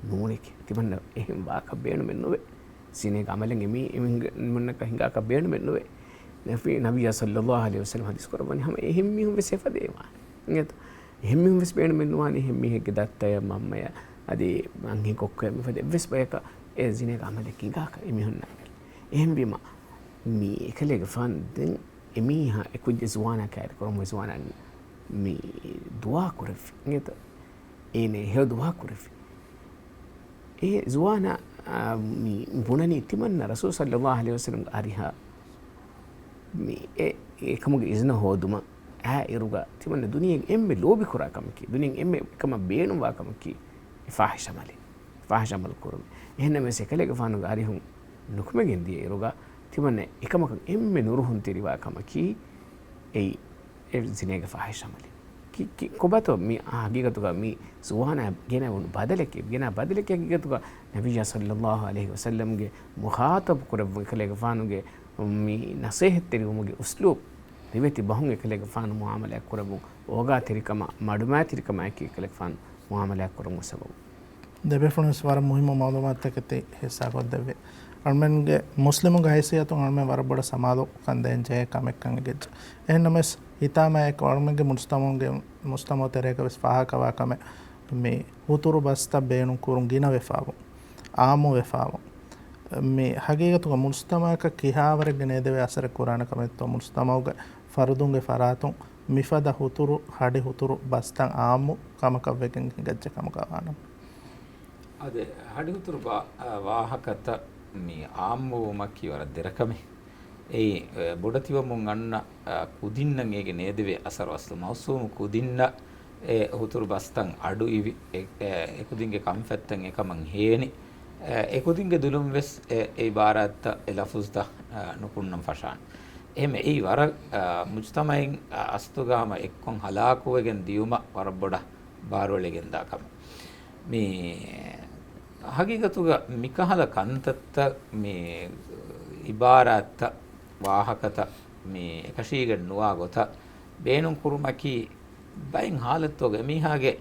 ނޫނެކޭ. ތިމަންނަ އެހެން ވާކަށް ބޭނުމެއް ނުވޭ. ޒިނޭގެ އަމަލެއް އެމީ-، އެމީހުންނަކަށް ހިނގާކަށް ބޭނުމެއް ނުވޭ. ނަބީ، ނަބިއްޔާ ޞައްލައްލާހު ޢަލައިހި ވަސައްލަމަ ޙަދީޘް ކުރައްވަނީ ހަމަ އެހެން މީހުން ވެސް އެފަދައޭ ވާނެ. އިނގޭތަ؟ އެހެން މީހުން ވެސް ބޭނުމެއް ނުވާނެ އެހެން މީހެއްގެ ދައްތަޔަށް މަންމަޔަށް އަދި އަންހެން ކޮއްކޮޔަށް މިފަދަ އެއްވެސް ބަޔަކަށް އެ ޒިނޭގެ އަމަލެއް ހިނގާކަށް އެމީހުންނަށް. އެހެންވީމަ މި އެކަލޭގެފާނު ދެން އެމީހާ އެކުއްޖެއް ޒުވާނާ ކައިރިކުރަމުން ޒުވާނާ މި ދުޢާ ކުރެއްވި. އިނގޭތަ؟ އޭނަ ހެޔޮ ދުޢާ ކުރެއްވި. އެ ޒުވާނާ، އާ، މި ބުނަނީ ތިމަންނަ ރަސޫލު ޞައްލައްލާހު ޢަލައިހި ވަސައްލަމްގެ އަރިހަށް މި އެ، އެކަމުގެ އިޒުނަ ހޯދުމަށް އާ އިރުގަ ތިމަންނަ ދުނިޔެއިން އެންމެ ލޯބިކުރާ ކަމަކީ، ދުނިޔެއިން އެންމެ އެކަމަށް ބޭނުންވާ ކަމަކީ އެ ފާޙިޝް ޢަމަލެއް، ފާޙިޝް ޢަމަލު ކުރުމެއް. އެހެންނަމަވެސް އެކަލޭގެފާނުގެ އަރިހުން ނުކުމެގެން ދިޔަ އިރުގަ ތިމަންނަ އެކަމަކަށް އެންމެ ނުރުހުންތެރިވާ ކަމަކީ އެއީ އެ ޒިނޭގެ ފާޙިޝް ޢަމަލެއް. ކި-، ކި-، ކޮބާތޯ މި ހަގީގަތުގަ މި ޒުވާނާ ގެނައުނު ބަދަލަކީ، ގެނާ ބަދަލަކީ ހަގީގަތުގަ ނަބިއްޔާ ޞައްލައްލާހު ޢަލައިހި ވަސައްލަމްގެ މުޚާޠަބު ކުރެއްވުން އެކަލޭގެފާނުގެ މި ނަޞޭޙަތްތެރިވުމުގެ އުސްލޫބު ރިވެތި ބަހުން އެކަލޭގެފާނު މުޢާމަލާތް ކުރެއްވުން، އޯގާތެރިކަމާ، މަޑުމައިތިރިކަމާއެކީ އެކަލޭގެފާނު މުޢާމަލާތް ކުރުމުގެ ސަބަބުން. ދެބޭފުޅުންވެސް ވަރަށް މުހިއްމު މަޢުލޫމާތުތަކެތި ހިއްސާކޮށްދެއްވި. އަޅުމެންގެ މުސްލިމުގެ ހައިސިއްޔަތުން އަޅުމެން ވަރަށް ބޮޑަށް ސަމާލުކަން ދޭން ޖެހޭ ކަމެއްކަން އެނގެއްޖެ. އެހެންނަމަވެސް، ހިތާމައެކު އަޅުމެންގެ މުޖްތަމަޢުގެ، މުޖްތަމަޢު ތެރޭގަވެސް ފާހަގަވާ ކަމެއް މި ހުތުރު ބަސްތައް ބޭނުން ކުރުން ގިނަވެފާވުން، އާއްމުވެފާވުން. މި ހަގީގަތުގަ މުޖްތަމަޢަކަށް ކިހާވަރެއްގެ ނޭދެވޭ އަސަރެއް ކުރާނެ ކަމެއްތޯ މުޖްތަމަޢުގެ ފަރުދުންގެ ފަރާތުން މިފަދަ ހުތުރު، ހަޑި ހުތުރު ބަސްތައް އާއްމު ކަމަކަށްވެގެން ހިނގައްޖެ ކަމުގަ ވާނަމަ. އާދެ، ހަޑި ހުތުރު ބާ-، އާ، ވާހަކަތައް މި އާއްމުވުމަކީ ވަރަށް ދެރަ ކަމެއް. އެއީ، އެ، ބޮޑެތިވަމުން އަންނަ، އާ، ކުދިންނަށް އޭގެ ނޭދެވޭ އަސަރު އަސްލު މައުސޫމު ކުދިންނަށް އެ ހުތުރު ބަސްތައް އަޑު އިވި، އެ، އެ، އެކުދިންގެ ކަންފަތްތައް އެކަމަށް ހޭނި. އެ، އެކުދިންގެ ދުލުން ވެސް އެ، އެ އިބާރާތްތައް އެ ލަފުޒުތައް، އާ، ނުކުންނަން ފަށާނެ. އެހެން އެއީ ވަރަށް، އާ، މުޖްތަމަޢެއް، އާ، އަސްލުގަ ހަމަ އެއްކޮށް ހަލާކުވެގެން ދިޔުމަށް ވަރަށް ބޮޑަށް ބާރުއެޅިގެންދާ ކަމެއް. މި ހަގީގަތުގަ މިކަހަލަ ކަންތައްތައް، މި އިބާރާތްތައް، ވާހަކަތައް، މި އެކަށީގެން ނުވާ ގޮތަށް ބޭނުން ކުރުމަކީ، ބައެއް ހާލަތުގަ އެމީހާގެ،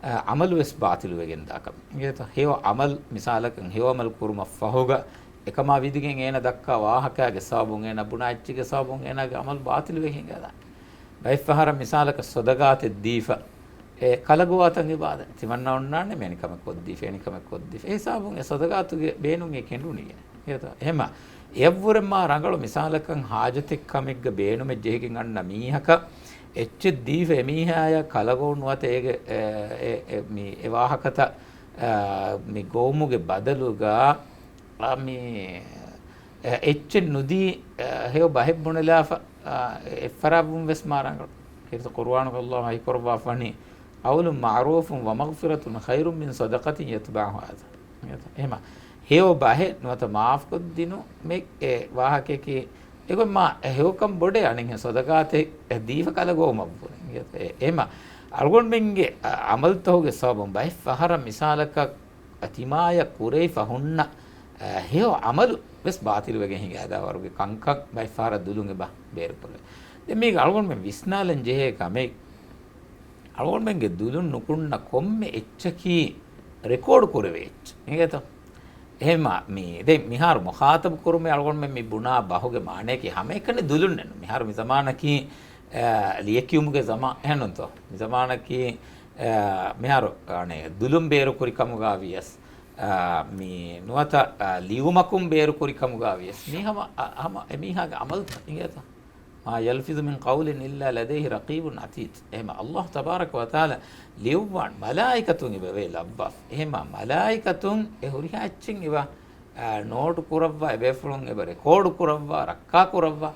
އަ، އަމަލު ވެސް ބާތިލުވެގެން ދާ ކަމެއް. އިނގޭތަ؟ ހެޔޮ އަމަލު، މިސާލަކަށް ހެޔޮ އަމަލު ކުރުމަށް ފަހުގަ އެކަމާ ވިދިގެން އޭނަ ދައްކާ ވާހަކައިގެ ސަބަބުން، އޭނަ ބުނާ އެއްޗެއްގެ ސަބަބުން އޭނާގެ އަމަލު ބާތިލުވެ ހިނގާދާނެ. ބައެއް ފަހަރަށް މިސާލަކަށް ސޮދަގާތެއް ދީފަ، އެ ކަލަގޮވާތަން އިބާދަ. ތިމަންނަ އޮންނާނެ މި އެނިކަމެއް ކޮށްދީފަ، އެނިކަމެއް ކޮށްދީފަ. އެ ހިސާބުން އެ ސޮދަގާތުގެ ބޭނުން އެ ކެނޑުނީ. އެހެމަ އެއަށްވުރެ މާ ރަނގަޅު މިސާލަކަށް ހާޖަތެއް ކަމެއްގަ ބޭނުމެއް ޖެހިގެން އަންނަ މީހަކަށް އެއްޗެއް ދީފަ އެމީހާޔަށް ކަލަގޮވުން ނުވަތަ އޭގެ، އެ، އެ، އެ، މި އެ ވާހަކަތައް، އާ، މި ގޮވުމުގެ ބަދަލުގަ، އާ، މި އެ، އެއްޗެއް ނުދީ، އެ، ހެޔޮ ބަހެއް ބުނެލާފަ، އާ، އެއްފަރާތްވުން ވެސް މާ ރަނގަޅު. ކީރިތި ޤުރުއާނުގަ ﷲ ވަޙީކުރައްވާފަނީ، "قول معروف ومغفرة خير من صدقة يتبعها أذى." އެހެމަ، ހެޔޮ ބަހެއް ނުވަތަ މާފްކޮށްދިނުމެއް އެ ވާހަކަޔަކީ، އެގޮތް މާ ހެޔޮކަން ބޮޑޭ އަނެއްހެން ޞަދަޤާތެއް ދީފަ ކަލަ ގޮވުމަށްވުރެ. އެ، އެހެމަ، އަޅުގަނޑުމެންގެ، އަ، އަމަލުތަކުގެ ސަބަބުން ބައެއް ފަހަރަށް މިސާލަކަށް ތިމާޔަށް ކުރެވިފަ ހުންނަ، އަ، ހެޔޮ އަމަލު ވެސް ބާތިލުވެގެން ހިނގާދާ ވަރުގެ ކަންކަން ބައެއް ފަހަރަށް ދުލުން އެބަ ބޭރުކުރެވޭ. ދެން މީގަ އަޅުގަނޑުމެން ވިސްނާލަން ޖެހޭ ކަމެއް، އަޅުގަނޑުމެންގެ ދުލުން ނުކުންނަ ކޮންމެ އެއްޗަކީ ރެކޯޑް ކުރެވޭ އެއްޗެއް. އިނގޭތޯ؟ އެހެމަ މި، ދެން މިހާރު މުޚާޠަބު ކުރުމެއް އަޅުގަނޑުމެން މި ބުނާ ބަހުގެ މާނަޔަކީ ހަމައެކަނި ދުލުންނެއް ނޫން. މިހާރު މި ޒަމާނަކީ، އަ، ލިޔެކިޔުމުގެ ޒަމާ އެހެންނޫންތޯ؟ މި ޒަމާނަކީ، އަ، މިހާރު، އަނެ، ދުލުން ބޭރުކުރި ކަމުގަ ވިޔަސް، އާ، މި ނުވަތަ، އާ، ލިޔުމަކުން ބޭރުކުރި ކަމުގަ ވިޔަސް، މީ ހަމަ، އަ، ހަމަ އެމީހާގެ އަމަލުތައް އިނގޭތަ؟ "ما يلفظ من قول إلا لديه رقيب عتيد." އެހެމަ ﷲ ތަބާރަކަ ވަތަޢާލާ ލިޔުއްވާން މަލާއިކަތުން އެބަވޭ ލައްވާފަ. އެހެމަ މަލާއިކަތުން އެ ހުރިހާ އެއްޗެއް އެބަ، އާ، ނޯޓު ކުރައްވާ، އެބޭފުޅުން އެބަ ރެކޯޑު ކުރައްވާ، ރައްކާ ކުރައްވާ.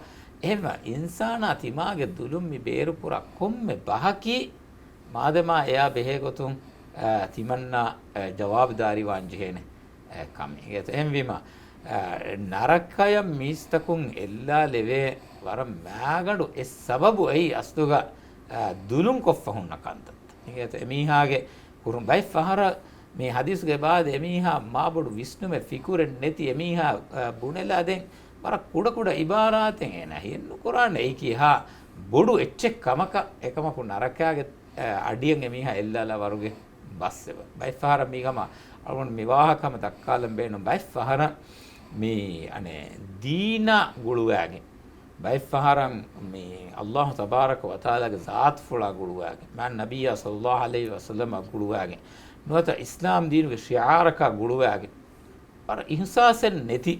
އެހެމަ އިންސާނާ ތިމާގެ ދުލުން މި ބޭރުކުރާ ކޮންމެ ބަހަކީ މާދަމާ އެޔާ ބެހޭގޮތުން، އަ، ތިމަންނަ، އަ، ޖަވާބުދާރީވާން ޖެހޭނެ، އަ، ކަމެއް. އެހެންވީމަ، އާ، ނަރަކަޔަށް މީސްތަކުން އެއްލާލެވޭ ވަރަށް މާގަނޑު އެއް ސަބަބު އެއީ އަސްލުގަ، އާ، ދުލުން ކޮށްފަ ހުންނަ ކަންތައް. އިނގޭތަ؟ އެމީހާގެ ކުރުން ބައެއް ފަހަރަށް މި ޙަދީޘްގެ އެބާދެ އެމީހާ މާބޮޑު ވިސްނުމެއް ފިކުރެއް ނެތި އެމީހާ، އާ، ބުނެލާ ދެން ވަރަށް ކުޑަކުޑަ އިބާރާތެއް އޭނާ ހިއެއް ނުކުރާނެ. އެއީކީ އެހާ ބޮޑު އެއްޗެއް ކަމަކަށް. އެކަމަކު ނަރަކާގެ، އާ، އަޑިއަށް އެމީހާ އެއްލާލާ ވަރުގެ ބަސްއެބަ. ބައެއް ފަހަރަށް މީ ހަމަ އަޅުގަނޑު މި ވާހަކަ ހަމަ ދައްކާލަން ބޭނުން. ބައެއް ފަހަރަށް މި އަނެއް ދީނާ ގުޅުވާގެން، ބައެއް ފަހަރަށް މި ﷲ ތަބާރަކަ ވަތަޢާލާގެ ޒާތުފުޅާ ގުޅުވާގެން، މާތް ނަބިއްޔާ ޞައްލައްލާހު ޢަލައިހި ވަސައްލަމާ ގުޅުވާގެން، ނުވަތަ އިސްލާމް ދީނުގެ ޝިޢާރަކާ ގުޅުވާގެން، ވަރަށް އިޙްސާސެއް ނެތި،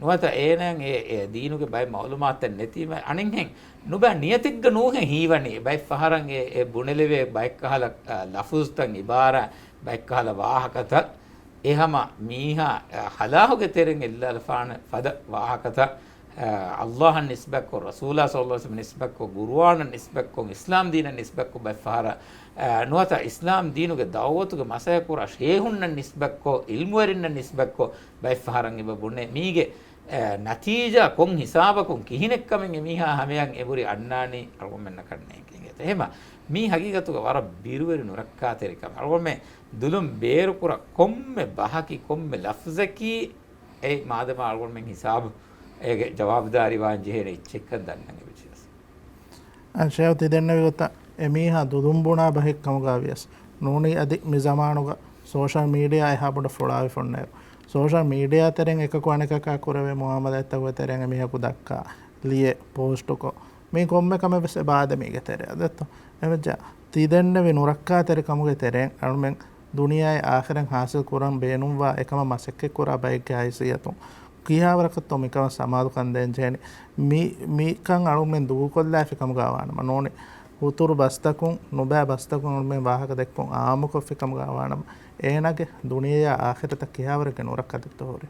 ނުވަތަ އޭނައަށް އެ، އެ ދީނުގެ ބައެއް މަޢުލޫމާތެއް ނެތީމަ، އަނެއްހެން ނުބައި ނިޔަތެއްގަ ނޫހެން ހީވަނީ. ބައެއް ފަހަރަށް އެ، އެ ބުނެލެވޭ ބައެއްކަހަލަ، އަ، ލަފުޒުތައް، އިބާރާ، ބައެއްކަހަލަ ވާހަކަތައް އެ ހަމަ މީހާ، އަ، ހަލާހުގެ ތެރެއިން އެއްލާލަފާނެ ފަދަ ވާހަކަތައް، އަ، ﷲ އަށް ނިސްބަތްކޮށް، ރަސޫލާ ޞައްލައްލާހު ޢަލައިހި ވަސައްލަމަށް ނިސްބަތްކޮށް، ޤުރުއާނަށް ނިސްބަތްކޮށް، އިސްލާމް ދީނަށް ނިސްބަތްކޮށް ބައެއް ފަހަރަށް، އަ، ނުވަތަ އިސްލާމް ދީނުގެ ދަޢުވަތުގެ މަސައްކަތް ކުރާ ޝޭހުންނަށް ނިސްބަތްކޮށް، ޢިލްމުވެރިންނަށް ނިސްބަތްކޮށް، ބައެއް ފަހަރަށް އެބަ ބުނޭ. މީގެ، އެ، ނަތީޖާ ކޮން ހިސާބަކުން ކިހިނެއްކަމެއް އެމީހާ ހަމަޔަށް އެބުރި އަންނާނީ އަޅުގަނޑުމެންނަކަށް ނޭނގޭތޯ. އެހެމަ މީ ހަގީގަތުގަ ވަރަށް ބިރުވެރި ނުރައްކާތެރިކަމެއް. އަޅުގަނޑުމެން ދުލުން ބޭރުކުރާ ކޮންމެ ބަހަކީ، ކޮންމެ ލަފްޒަކީ، އެ މާދަމާ އަޅުގަނޑުމެން ހިސާބު އޭގެ ޖަވާބުދާރީ ވާން ޖެހޭނެ އެއްޗެއްކަން ދަންނަން އެބަޖެހޭ. އަން ޝޭޚް ތި ދެންނެވި ގޮތަށް އެމީހާ ދުލުން ބުނާ ބަހެއް ކަމުގަ ވިޔަސް ނޫނީ އަދި މި ޒަމާނުގަ ސޯޝަލް މީޑިއާ އެހާ ބޮޑަށް ފުޅާވިފަ އޮންނައިރު، ސޯޝަލް މީޑިއާ ތެރެއިން އެކަކު އަނެކަކާ ކުރެވޭ މުއާމަލާތްތަކުގެ ތެރެއިން އެމީހަކު ދައްކާ، ލިޔެ، ޕޯސްޓުކޮށް، މީ ކޮންމެ ކަމެއް ވެސް އެބަ އާދެ މީގެ ތެރެއަށް ދެއްތޯ. އެމަޖާ ތި ދެންނެވި ނުރައްކާތެރި ކަމުގެ ތެރެއިން އަޅުމެން ދުނިޔެއާއި އާޚިރަތް ހާސިލް ކުރަން ބޭނުންވާ އެކަމަށް މަސައްކަތް ކުރާ ބައެއްގެ ހައިސިއްޔަތުން ކިހާވަރަކަށްތޯ މިކަމަށް ސަމާލުކަން ދޭން ޖެހެނީ؟ މި، މިކަން އަޅުމެން ދޫކޮށްލާފި ކަމުގަ ވާނަމަ ނޫނީ، ހުތުރު ބަސްތަކުން، ނުބައި ބަސްތަކުން އަޅުމެން ވާހަކަ ދެއްކުން އާއްމުކޮށްފި ކަމުގަ ވާނަމަ، އޭނާގެ ދުނިޔެއާ އާޚިރަތަށް ކިހާވަރެއްގެ ނުރައްކަތެއްތޯ ހުރީ؟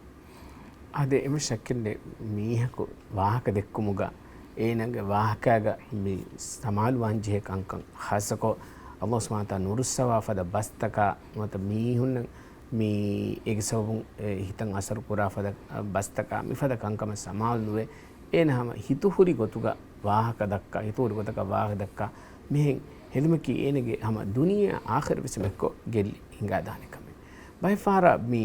އާދެ، އެންމެ ޝައްކެއްނެތް މީހަކު ވާހަކަ ދެއްކުމުގަ އޭނާގެ ވާހަކައިގަ މި ސަމާލުވާން ޖެހޭ ކަންކަން، ޚާއްޞަކޮށް ﷲ ސުބްޙާނަހޫ ވަތަޢާލާ ނުރުއްސަވާ ފަދަ ބަސްތަކާ ނުވަތަ މީހުންނަށް މި އޭގެ ސަބަބުން އެ ހިތަށް އަސަރު ކުރާ ފަދަ ބަސްތަކާ މިފަދަ ކަންކަމަށް ސަމާލު ނުވެ، އޭނަ ހަމަ ހިތުހުރި ގޮތުގަ ވާހަކަ ދައްކާ، ހިތުހުރި ގޮތަކަށް ވާހަކަ ދައްކާ މިހެން ހެދުމަކީ އޭނަގެ ހަމަ ދުނިޔެއާ އާޚިރަތް ވެސް އެކޮށް ގެއްލި ހިނގާދާނެ ކަމެއް. ބައެއް ފަހަރަށް މި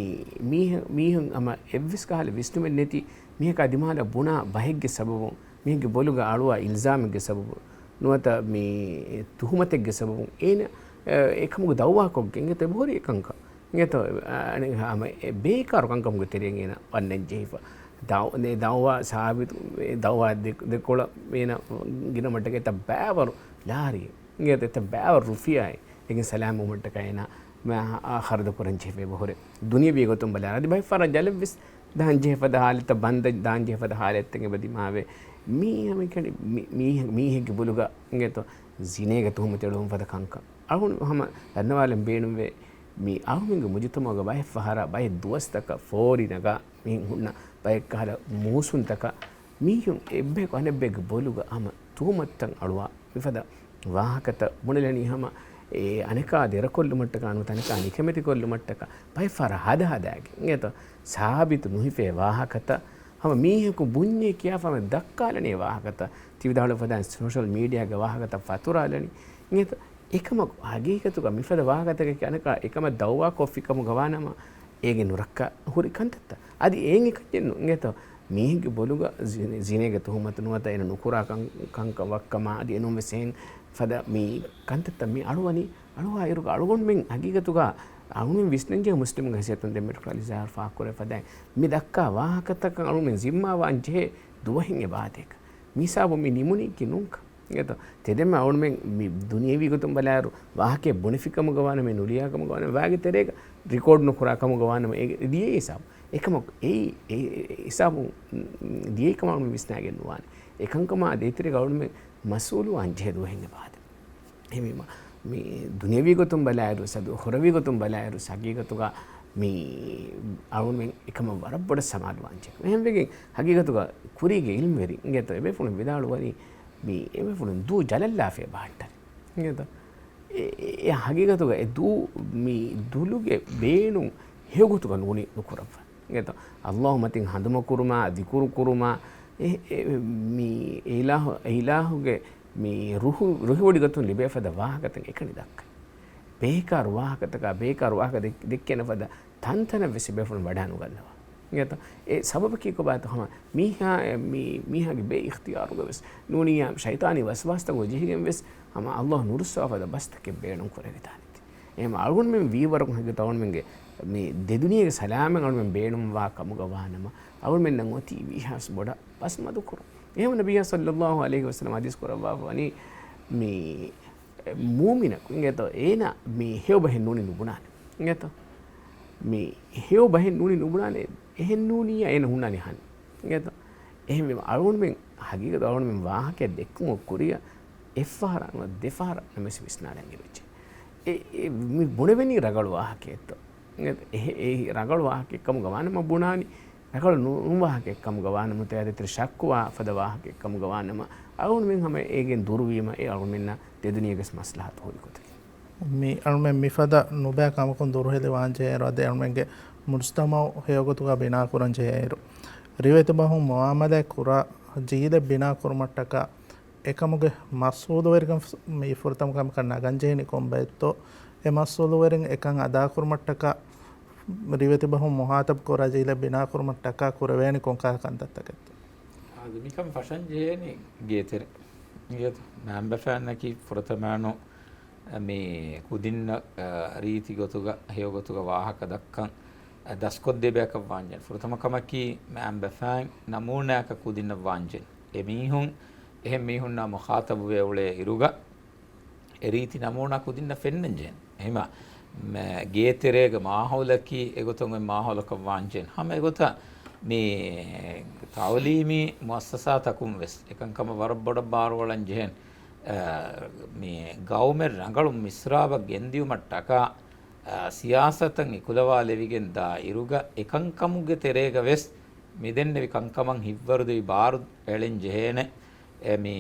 މީހުން، މީހުން ހަމަ އެއްވެސް ކަހަލަ ވިސްނުމެއް ނެތި މީހަކާ ދިމާލަށް ބުނާ ބަހެއްގެ ސަބަބުން، މީހެއްގެ ބޮލުގަ އަޅުވާ އިލްޒާމެއްގެ ސަބަބުން، ނުވަތަ މި ތުހުމަތެއްގެ ސަބަބުން އޭނަ، އެ، އެކަމުގެ ދައުވާކޮށްގެން އެތައް އެބަހުރި އެކަންކަން. އެތައް، އަ، އަނެއް ހަމަ އެ ބޭކާރު ކަންކަމުގެ ތެރެއިން އޭނަ ވަންނަން ޖެހިފަ. ދައު-، ދެ-، ދައުވާ ސާބިތު، އެ ދައުވާ ދެ-، ދެކޮޅަށް އޭނަ ގިނަ މައްޓަކަށް އެތައް ބައިވަރު ލާރިއެއް. އެތައް ބައިވަރު ރުފިޔާއެއް. އެގެން ސަލާމަތްވުމަށްޓަކާ އޭނަ މަ-، އާ، ޚަރަދު ކުރަން ޖެހިފަ އެބަހުރި. ދުނިޔަވީ ގޮތުން ބަލާ އަދި ބައެއް ފަހަރަށް ޖަލެއްވެސް ދާން ޖެހިފަދަ ހާލަތްތައް، ބަންދަށް ދާން ޖެހިފަދަ ހާލަތްތައް އެބަ ދިމާވޭ. މީ ހަމައެކަނި މި-، މީ-، މީހެއްގެ ބޮލުގަ އިނގޭތޯ ޒިނޭގެ ތުހުމަތު އެޅުވަން ފަދަ ކަންކަން. އަޅުގަނޑު ހަމަ ދަންނަވާލަން ބޭނުންވޭ، މި އަޅުމެންގެ މުޖުތަމަޢުގަ ބައެއް ފަހަރަށް ބައެއް ދުވަސްތަކަށް ފޯރި ނަގާ މިހެން ހުންނަ ބައެއް ކަހަލަ މޫސުންތަކަށް މީހުން އެއްބަޔަކު އަނެއްބަޔެއްގެ ބޮލުގަ ހަމަ ތުހުމަތުތައް އަޅުވާ މިފަދަ ވާހަކަތައް ބުނެލަނީ ހަމަ އެ އަނެކާ ދެރަކޮށްލުމަށްޓަކާ ނުވަތަ އަނެކާ ނިކަމެތިކޮށްލުމަށްޓަކާ ބައެއް ފަހަރަށް ހަދަ ހަދާގެން އިނގޭތޯ ސާބިތު ނުހިފޭ ވާހަކަތައް ހަމަ މީހަކު ބުންޏޭ ކިޔާފަ ހަމަ ދައްކާލަނީ ވާހަކަތައް ތި ވިދާޅުވި ފަދައިން ސޯޝަލް މީޑިއާގެ ވާހަކަތައް ފަތުރާލަނީ. އިނގޭތޯ އެކަމަކު ހަގީގަތުގަ މިފަދަ ވާހަކަތަކަކީ އަނެކާ އެކަމަށް ދައުވާކޮށްފި ކަމުގަ ވާނަމަ އޭގެ ނުރައްކާ ހުރި ކަންތައްތައް. އަދި އެއިން އެކަންޏެއް ނޫން އިނގޭތޯ މީހެއްގެ ބޮލުގަ ޒި-، ޒިނޭގެ ތުހުމަތު ނުވަތަ އޭނަ ނުކުރާ ކަން، ކަންކަން ވައްކަމާ އަދި އެނޫންވެސް އެހެން ފަދަ މި ކަންތައްތައް މި އަޅުވަނީ، އަޅުވާ އިރުގަ އަޅުގަނޑުމެން ހަގީގަތުގަ އަޅުގަނޑުމެން ވިސްނަންޖެހޭ މުސްލިމުގެ ހައިސިއްޔަތުން ދެން މި ޑޮކްޓަރ އަލީ ޒާހިރު ފާހަގަކުރެއްވި ފަދައިން މި ދައްކާ ވާހަކަތަކަށް އަޅުގަނޑުމެން ޒިންމާވާން ޖެހޭ ދުވަހެއް އެބަ އާދޭކަށް. މި ހިސާބުން މި ނިމުނީކީ ނޫންކަން. އިނގޭތޯ ތެދެމެ އަޅުގަނޑުމެން މި ދުނިޔެވީ ގޮތުން ބަލާއިރު ވާހަކައެއް ބުނެފިކަމުގަ ވާނަމަ ނުލިޔާކަމުގަ ވާނަމަ ވާގެ ތެރޭގަ ރިކޯޑް ނުކުރާ ކަމުގަ ވާނަމަ އޭގެ ދިޔައީ ހިސާބު. އެކަމަކު އެއީ، އެ، އެ، އެ ހިސާބުން ދިޔައީ ކަމަށް އަޅުގަނޑު ވިސްނާގެން ނުވާނެ. އެކަންކަމާ ދޭތެރޭގަ އަޅުގަނޑުމެން މަސްއޫލުވާން ޖެހޭ ދުވަހެއް އެބަ އާދޭ. އެހެންވީމަ، މި ދުނިޔެވީ ގޮތުން ބަލާއިރު، ސަދު ހުރެވި ގޮތުން ބަލާއިރު، ހަގީގަތުގަ މި އަޅުގަނޑުމެން އެކަމަށް ވަރަށް ބޮޑަށް ސަމާލުވާން ޖެހޭ. އެހެންވެގެން ހަގީގަތުގަ ކުރީގެ އިލްމުވެރިން އިނގޭތޯ އެބޭފުޅުން ވިދާޅުވަނީ، މި އެބޭފުޅުން ދޫ ޖަލަށްލާފައި ބަހައްޓަނީ. އިނގޭތޯ؟ އެ، އެ، އެ ހަގީގަތުގަ އެ ދޫ، މި ދުލުގެ ބޭނުން ހެޔޮގޮތުގަ ނޫނީ ނުކުރައްވާ. އިނގޭތޯ؟ ﷲ މަތިން ހަނދުމަ ކުރުމާ، ޒިކުރު ކުރުމާ، އެ، އެ، މި އިލާހު، އިލާހުގެ މި ރުހު، ރުހިވޮޑިގަތުން ލިބޭ ފަދަ ވާހަކަތައް އެކަނި ދައްކަން. ބޭކާރު ވާހަކަތަކާ، ބޭކާރު ވާހަކަ ދެ-، ދެއްކޭނެ ފަދަ ތަންތަނަށް ވެސް ބޭފުޅުން ވަޑާނުގަންނަވާ. އިނގޭތޯ؟ އެ ސަބަބަކީ ކޮބާތޯ؟ ހަމަ މީހާ، މީ، މީހާގެ ބޭ އިޚްތިޔާރުގަ ވެސް ނޫނިއްޔާ ޝައިޠާނީ ވަސްވާސްތަކުގަ ޖެހިގެން ވެސް ހަމަ ﷲ ނުރުއްސަވާ ފަދަ ބަސްތަކެއް ބޭނުން ކުރެވިދާނެތީ. އެހެން އަޅުގަނޑުމެން ވީވަރަކުން ހެއްގެތޯ އަޅުގަނޑުމެންގެ މި ދެދުނިޔޭގެ ސަލާމަތް އަޅުގަނޑުމެން ބޭނުންވާ ކަމުގަ ވާނަމަ، އަޅުގަނޑުމެންނަށް އޮތީ ވީހާވެސް ބޮޑަށް ބަސް މަދުކުރުން. އެހެން ނަބިއްޔާ ޞައްލައްލާހު ޢަލައިހި ވަސައްލަމަ ޙަދީޘް ކުރައްވާފަ ވަނީ މި މޫމިނަކު އިނގޭތޯ، އޭނަ މި ހެޔޮ ބަހެއް ނޫނީ ނުބުނާނެ. އިނގޭތޯ؟ މި ހެޔޮ ބަހެއް ނޫނީ ނުބުނާނެ. އެހެން ނޫނިއްޔާ އޭނަ ހުންނާނީ ހަން. އިނގޭތޯ؟ އެހެންވީމަ އަޅުގަނޑުމެން ހަގީގަތަށް އަޅުގަނޑުމެން ވާހަކައެއް ދެއްކުމަށް ކުރިއަށް އެއްފަހަރާ ނުވަ ދެފަހަރާ ނަމަވެސް ވިސްނާލަން އެބަޖެހޭ. އެ، އެ، މި ބުނެވެނީ ރަނގަޅު ވާހަކައެއްތޯ؟ އެ، އެ، އެ ރަނގަޅު ވާހަކައެއް ކަމުގަ ވާނަމަ ބުނާނީ، ރަނގަޅު ނޫން ވާހަކައެއް ކަމުގަ ވާނަމަ، ތެޔަދޭތެރެ ޝައްކުވާ ފަދަ ވާހަކައެއް ކަމުގަ ވާނަމަ، އަޅުގަނޑުމެން ހަމަ އޭގެން ދުރުވީމަ، އެ އަޅުގަނޑުމެންނަށް ދެދުނިޔޭގެ މަސްލަހަތު ހުރި ގޮތަކީ. މި އަޅުމެން މިފަދަ ނުބައި ކަމަކުން ދުރުހެލި ވާންޖެހޭއިރު، އަދި އަޅުމެންގެ މުޖުތަމަޢު ހެޔޮގޮތުގަ ބިނާކުރަން ޖެހޭއިރު، ރިވެތި ބަހުން މުޢާމަލާތް ކުރާ ޖީލެއް ބިނާކުރުމަށްޓަކާ އެކަމުގެ މަސްއޫލުވެރިކަން ފް-، މި ފުރަތަމަ ކަމަކަށް ނަގަންޖެހެނީ ކޮންބައެއްތޯ؟ އެ މަސްއޫލުވެރިން އެކަން އަދާކުރުމަށްޓަކާ ރިވެތި ބަހުން މުޚާޠަބު ކުރާ ޖީލެއް ބިނާކުރުމަށްޓަކާ ކުރެވޭނީ ކޮންކަހަލަ ކަންތައްތަކެއްތޯ؟ އާދެ، މިކަން ފަށަން ޖެހޭނީ ގޭތެރެ. ގޭތަ؟ މައިންބަފައިންނަކީ ފުރަތަމައިނު މި ކުދިންނަށް، އަ، ރީތި ގޮތުގަ، ހެޔޮ ގޮތުގަ ވާހަކަ ދައްކަން، އަ، ދަސްކޮށްދޭ ބަޔަކަށް ވާންޖެހޭ. ފުރަތަމަ ކަމަކީ މައިންބަފައިން ނަމޫނާއަކަށް ކުދިންނަށް ވާންޖެހޭ. އެ މީހުން އެހެން މީހުންނާ މުޚާޠަބުވެ އުޅޭ އިރުގަ، އެ ރީތި ނަމޫނާ ކުދިންނަށް ފެންނަން ޖެހޭނެ. އެހެމަ، މަ-، ގޭތެރޭގެ މާހައުލަކީ އެގޮތުން އޮތް މާހައުލަކަށް ވާންޖެހޭނެ. ހަމަ އެގޮތަށް މި ތަޢުލީމީ މުއައްސަސާތަކުން ވެސް އެކަންކަމަށް ވަރަށް ބޮޑަށް ބާރުއަޅަން ޖެހޭނެ. އަ، މި ގައުމެއް ރަނގަޅު މިސްރާބަށް ގެންދިއުމަށްޓަކާ، އަ، ސިޔާސަތަށް އެކުލަވާލެވިގެން ދާ އިރުގަ އެކަންކަމުގެ ތެރޭގަ ވެސް މިދެންނެވި ކަންކަމަށް ހިތްވަރުދިވި ބާރު އެޅެން ޖެހޭނެ. އެ މި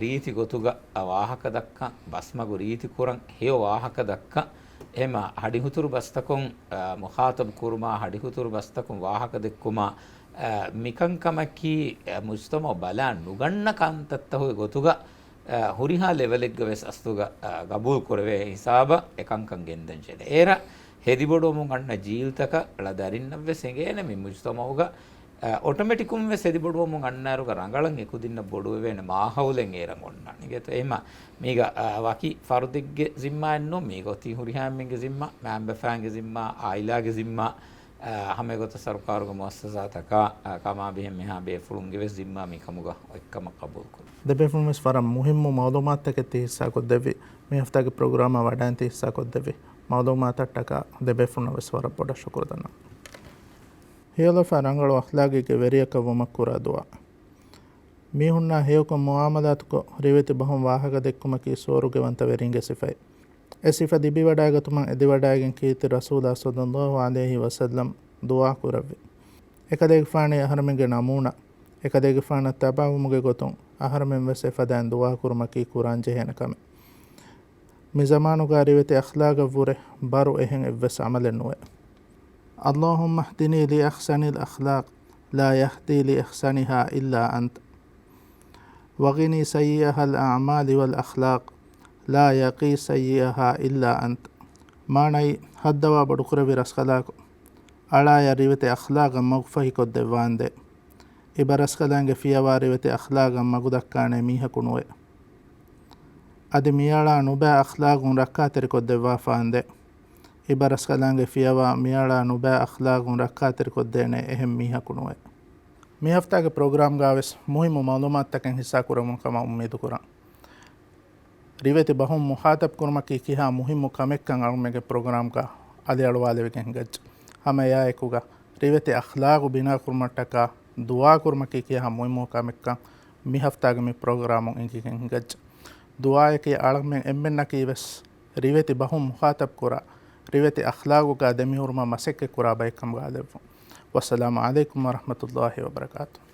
ރީތި ގޮތުގަ ވާހަކަ ދައްކަން، ބަސްމަގު ރީތި ކުރަން، ހެޔޮ ވާހަކަ ދައްކަން، އެހެމަ ހަޑިހުތުރު ބަސްތަކުން، އަ، މުޚާޠަބު ކުރުމާ، ހަޑިހުތުރު ބަސްތަކުން ވާހަކަ ދެއްކުމާ، އަ، މިކަންކަމަކީ، އަ، މުޖްތަމަޢު ބަލާ ނުގަންނަ ކަންތައްތަކުގެ ގޮތުގަ، އަ، ހުރިހާ ލެވެލެއްގަ ވެސް އަސްލުގަ، އަ، ގަބޫލު ކުރެވޭ ހިސާބަށް އެކަންކަން ގެންދަން ޖެހޭ. އޭރަށް ހެދިބޮޑުވަމުން އަންނަ ޖީލްތަކަށް ޅަ ދަރިންނަށް ވެސް އެނގޭނެ މި މުޖްތަމަޢުގަ، އަ، އޮޓޮމެޓިކުން ވެސް ހެދިބޮޑުވަމުން އަންނައިރުގަ ރަނގަޅަށް އެކުދިންނަށް ބޮޑުވެވޭނެ މާހައުލެއް އޭރަށް އޮންނާނެ. އިނގޭތޯ؟ އެހެމަ މީގަ، އަ، ވަކި ފަރުދެއްގެ ޒިންމާއެއް ނޫން، މީގަ އޮތީ ހުރިހާ އެންމެންގެ ޒިންމާ، މައިންބަފައިންގެ ޒިންމާ، އާއިލާގެ ޒިންމާ، އަ، ހަމައެގޮތަށް ސަރުކާރުގެ މުއައްސަސާތަކާ، އަ، ކަމާބެހޭ މިހާ ބޭފުޅުންގެ ވެސް ޒިންމާ މިކަމުގަ އޮތްކަމަށް ޤަބޫލުކުރުން. ދެބޭފުޅުން ވެސް ވަރަށް މުހިއްމު މަޢުލޫމާތުތަކެއް ތި ހިއްސާކޮށްދެއްވި. މި ހަފްތާގެ ޕްރޮގްރާމަށް ވަޑައިން ތި ހިއްސާކޮށްދެއްވި މަޢުލޫމާތަށްޓަކާ ދެބޭފުޅުންނަށް ވެސް ވަރަށް ބޮޑަށް ޝުކުރު ދަންނަވަން. ހެޔޮލަފާ ރަނގަޅު އަޚްލާގެއްގެ ވެރިޔަކަށް ވުމަށް ކުރާ ދުޢާ. މީހުންނާ ހެޔޮކޮށް މުޢާމަލާތުކޮށް، ރިވެތި ބަހުން ވާހަކަ ދެއްކުމަކީ ސުވަރުގެވަންތަ ވެރިންގެ ސިފައެއް. އެ ސިފަ ލިބިވަޑައިގަތުމަށް އެދިވަޑައިގެން ކީރިތި ރަސޫލާ ޞައްލައްލާހު ޢަލައިހި ވަސައްލަމް ދުޢާ ކުރެއްވި. އެކަލޭގެފާނީ އަހަރެމެންގެ ނަމޫނާ، އެކަލޭގެފާނަށް ތަބަޢަވުމުގެ ގޮތުން އަހަރެމެން ވެސް އެފަދައިން ދުޢާ ކުރުމަކީ ކުރާން ޖެހޭނެ ކަމެއް. މި ޒަމާނުގަ ރިވެތި އަޚްލާގަށްވުރެ ބަރު އެހެން އެއްވެސް ޢަމަލެއް ނުވޭ. اللهم اهدني لأحسن الأخلاق لا يهدي لأحسنها إلا أنت. وقني سيئها الأعمال والأخلاق لا يقي سيئها إلا أنت. މާނައީ، ހައްދަވާ ބޮޑުކުރެއްވި ރަސްކަލާކޮ، އަޅާޔަށް ރިވެތި އަޚްލާގަށް މަގުފަހިކޮށްދެއްވާނދޭ. އިބަރަސްކަލާނގެ ފިޔަވާ ރިވެތި އަޚްލާގަށް މަގުދައްކާނެ މީހަކު ނުވޭ. އަދި މިއަޅާ ނުބައި އަޚްލާގުން ރައްކާތެރިކޮށްދެއްވާފާނދޭ. އިބަރަސްކަލާނގެ ފިޔަވާ މިއަޅާ ނުބައި އަޚްލާގުން ރައްކާތެރިކޮށްދޭނެ އެހެން މީހަކު ނުވޭ. މި ހަފްތާގެ ޕްރޮގްރާމްގަ ވެސް މުހިއްމު މަޢުލޫމާތުތަކެއް ހިއްސާ ކުރެވުނު ކަމަށް އުއްމީދު ކުރަން. ރިވެތި ބަހުން މުޚާޠަބް ކުރުމަކީ ކިހާ މުހިއްމު ކަމެއްކަން އަޅުމެންގެ ޕްރޮގްރާމްގަ އަލިއަޅުވާލެވިގެން ހިނގައްޖެ. ހަމަ އެއާއެކުގަ ރިވެތި އަޚްލާގު ބިނާކުރުމަށްޓަކާ ދުޢާ ކުރުމަކީ ކިހާ މުހިއްމު ކަމެއްކަން މި ހަފްތާގެ މި ޕްރޮގްރާމުން އެނގިގެން ހިނގައްޖެ. ދުޢާއަކީ އަޅަމެން އެންމެންނަކީ ވެސް ރިވެތި ބަހުން މުޚާޠަބް ކުރާ، ރިވެތި އަޚްލާގުގަ ދެމިހުރުމަށް މަސައްކަތް ކުރާ ބައެއް ކަމުގަ ލެއްވުން. ވައްސަލާމު ޢަލައިކުމް ވަރަޙްމަތުﷲި ވަބަރަކާތުހު.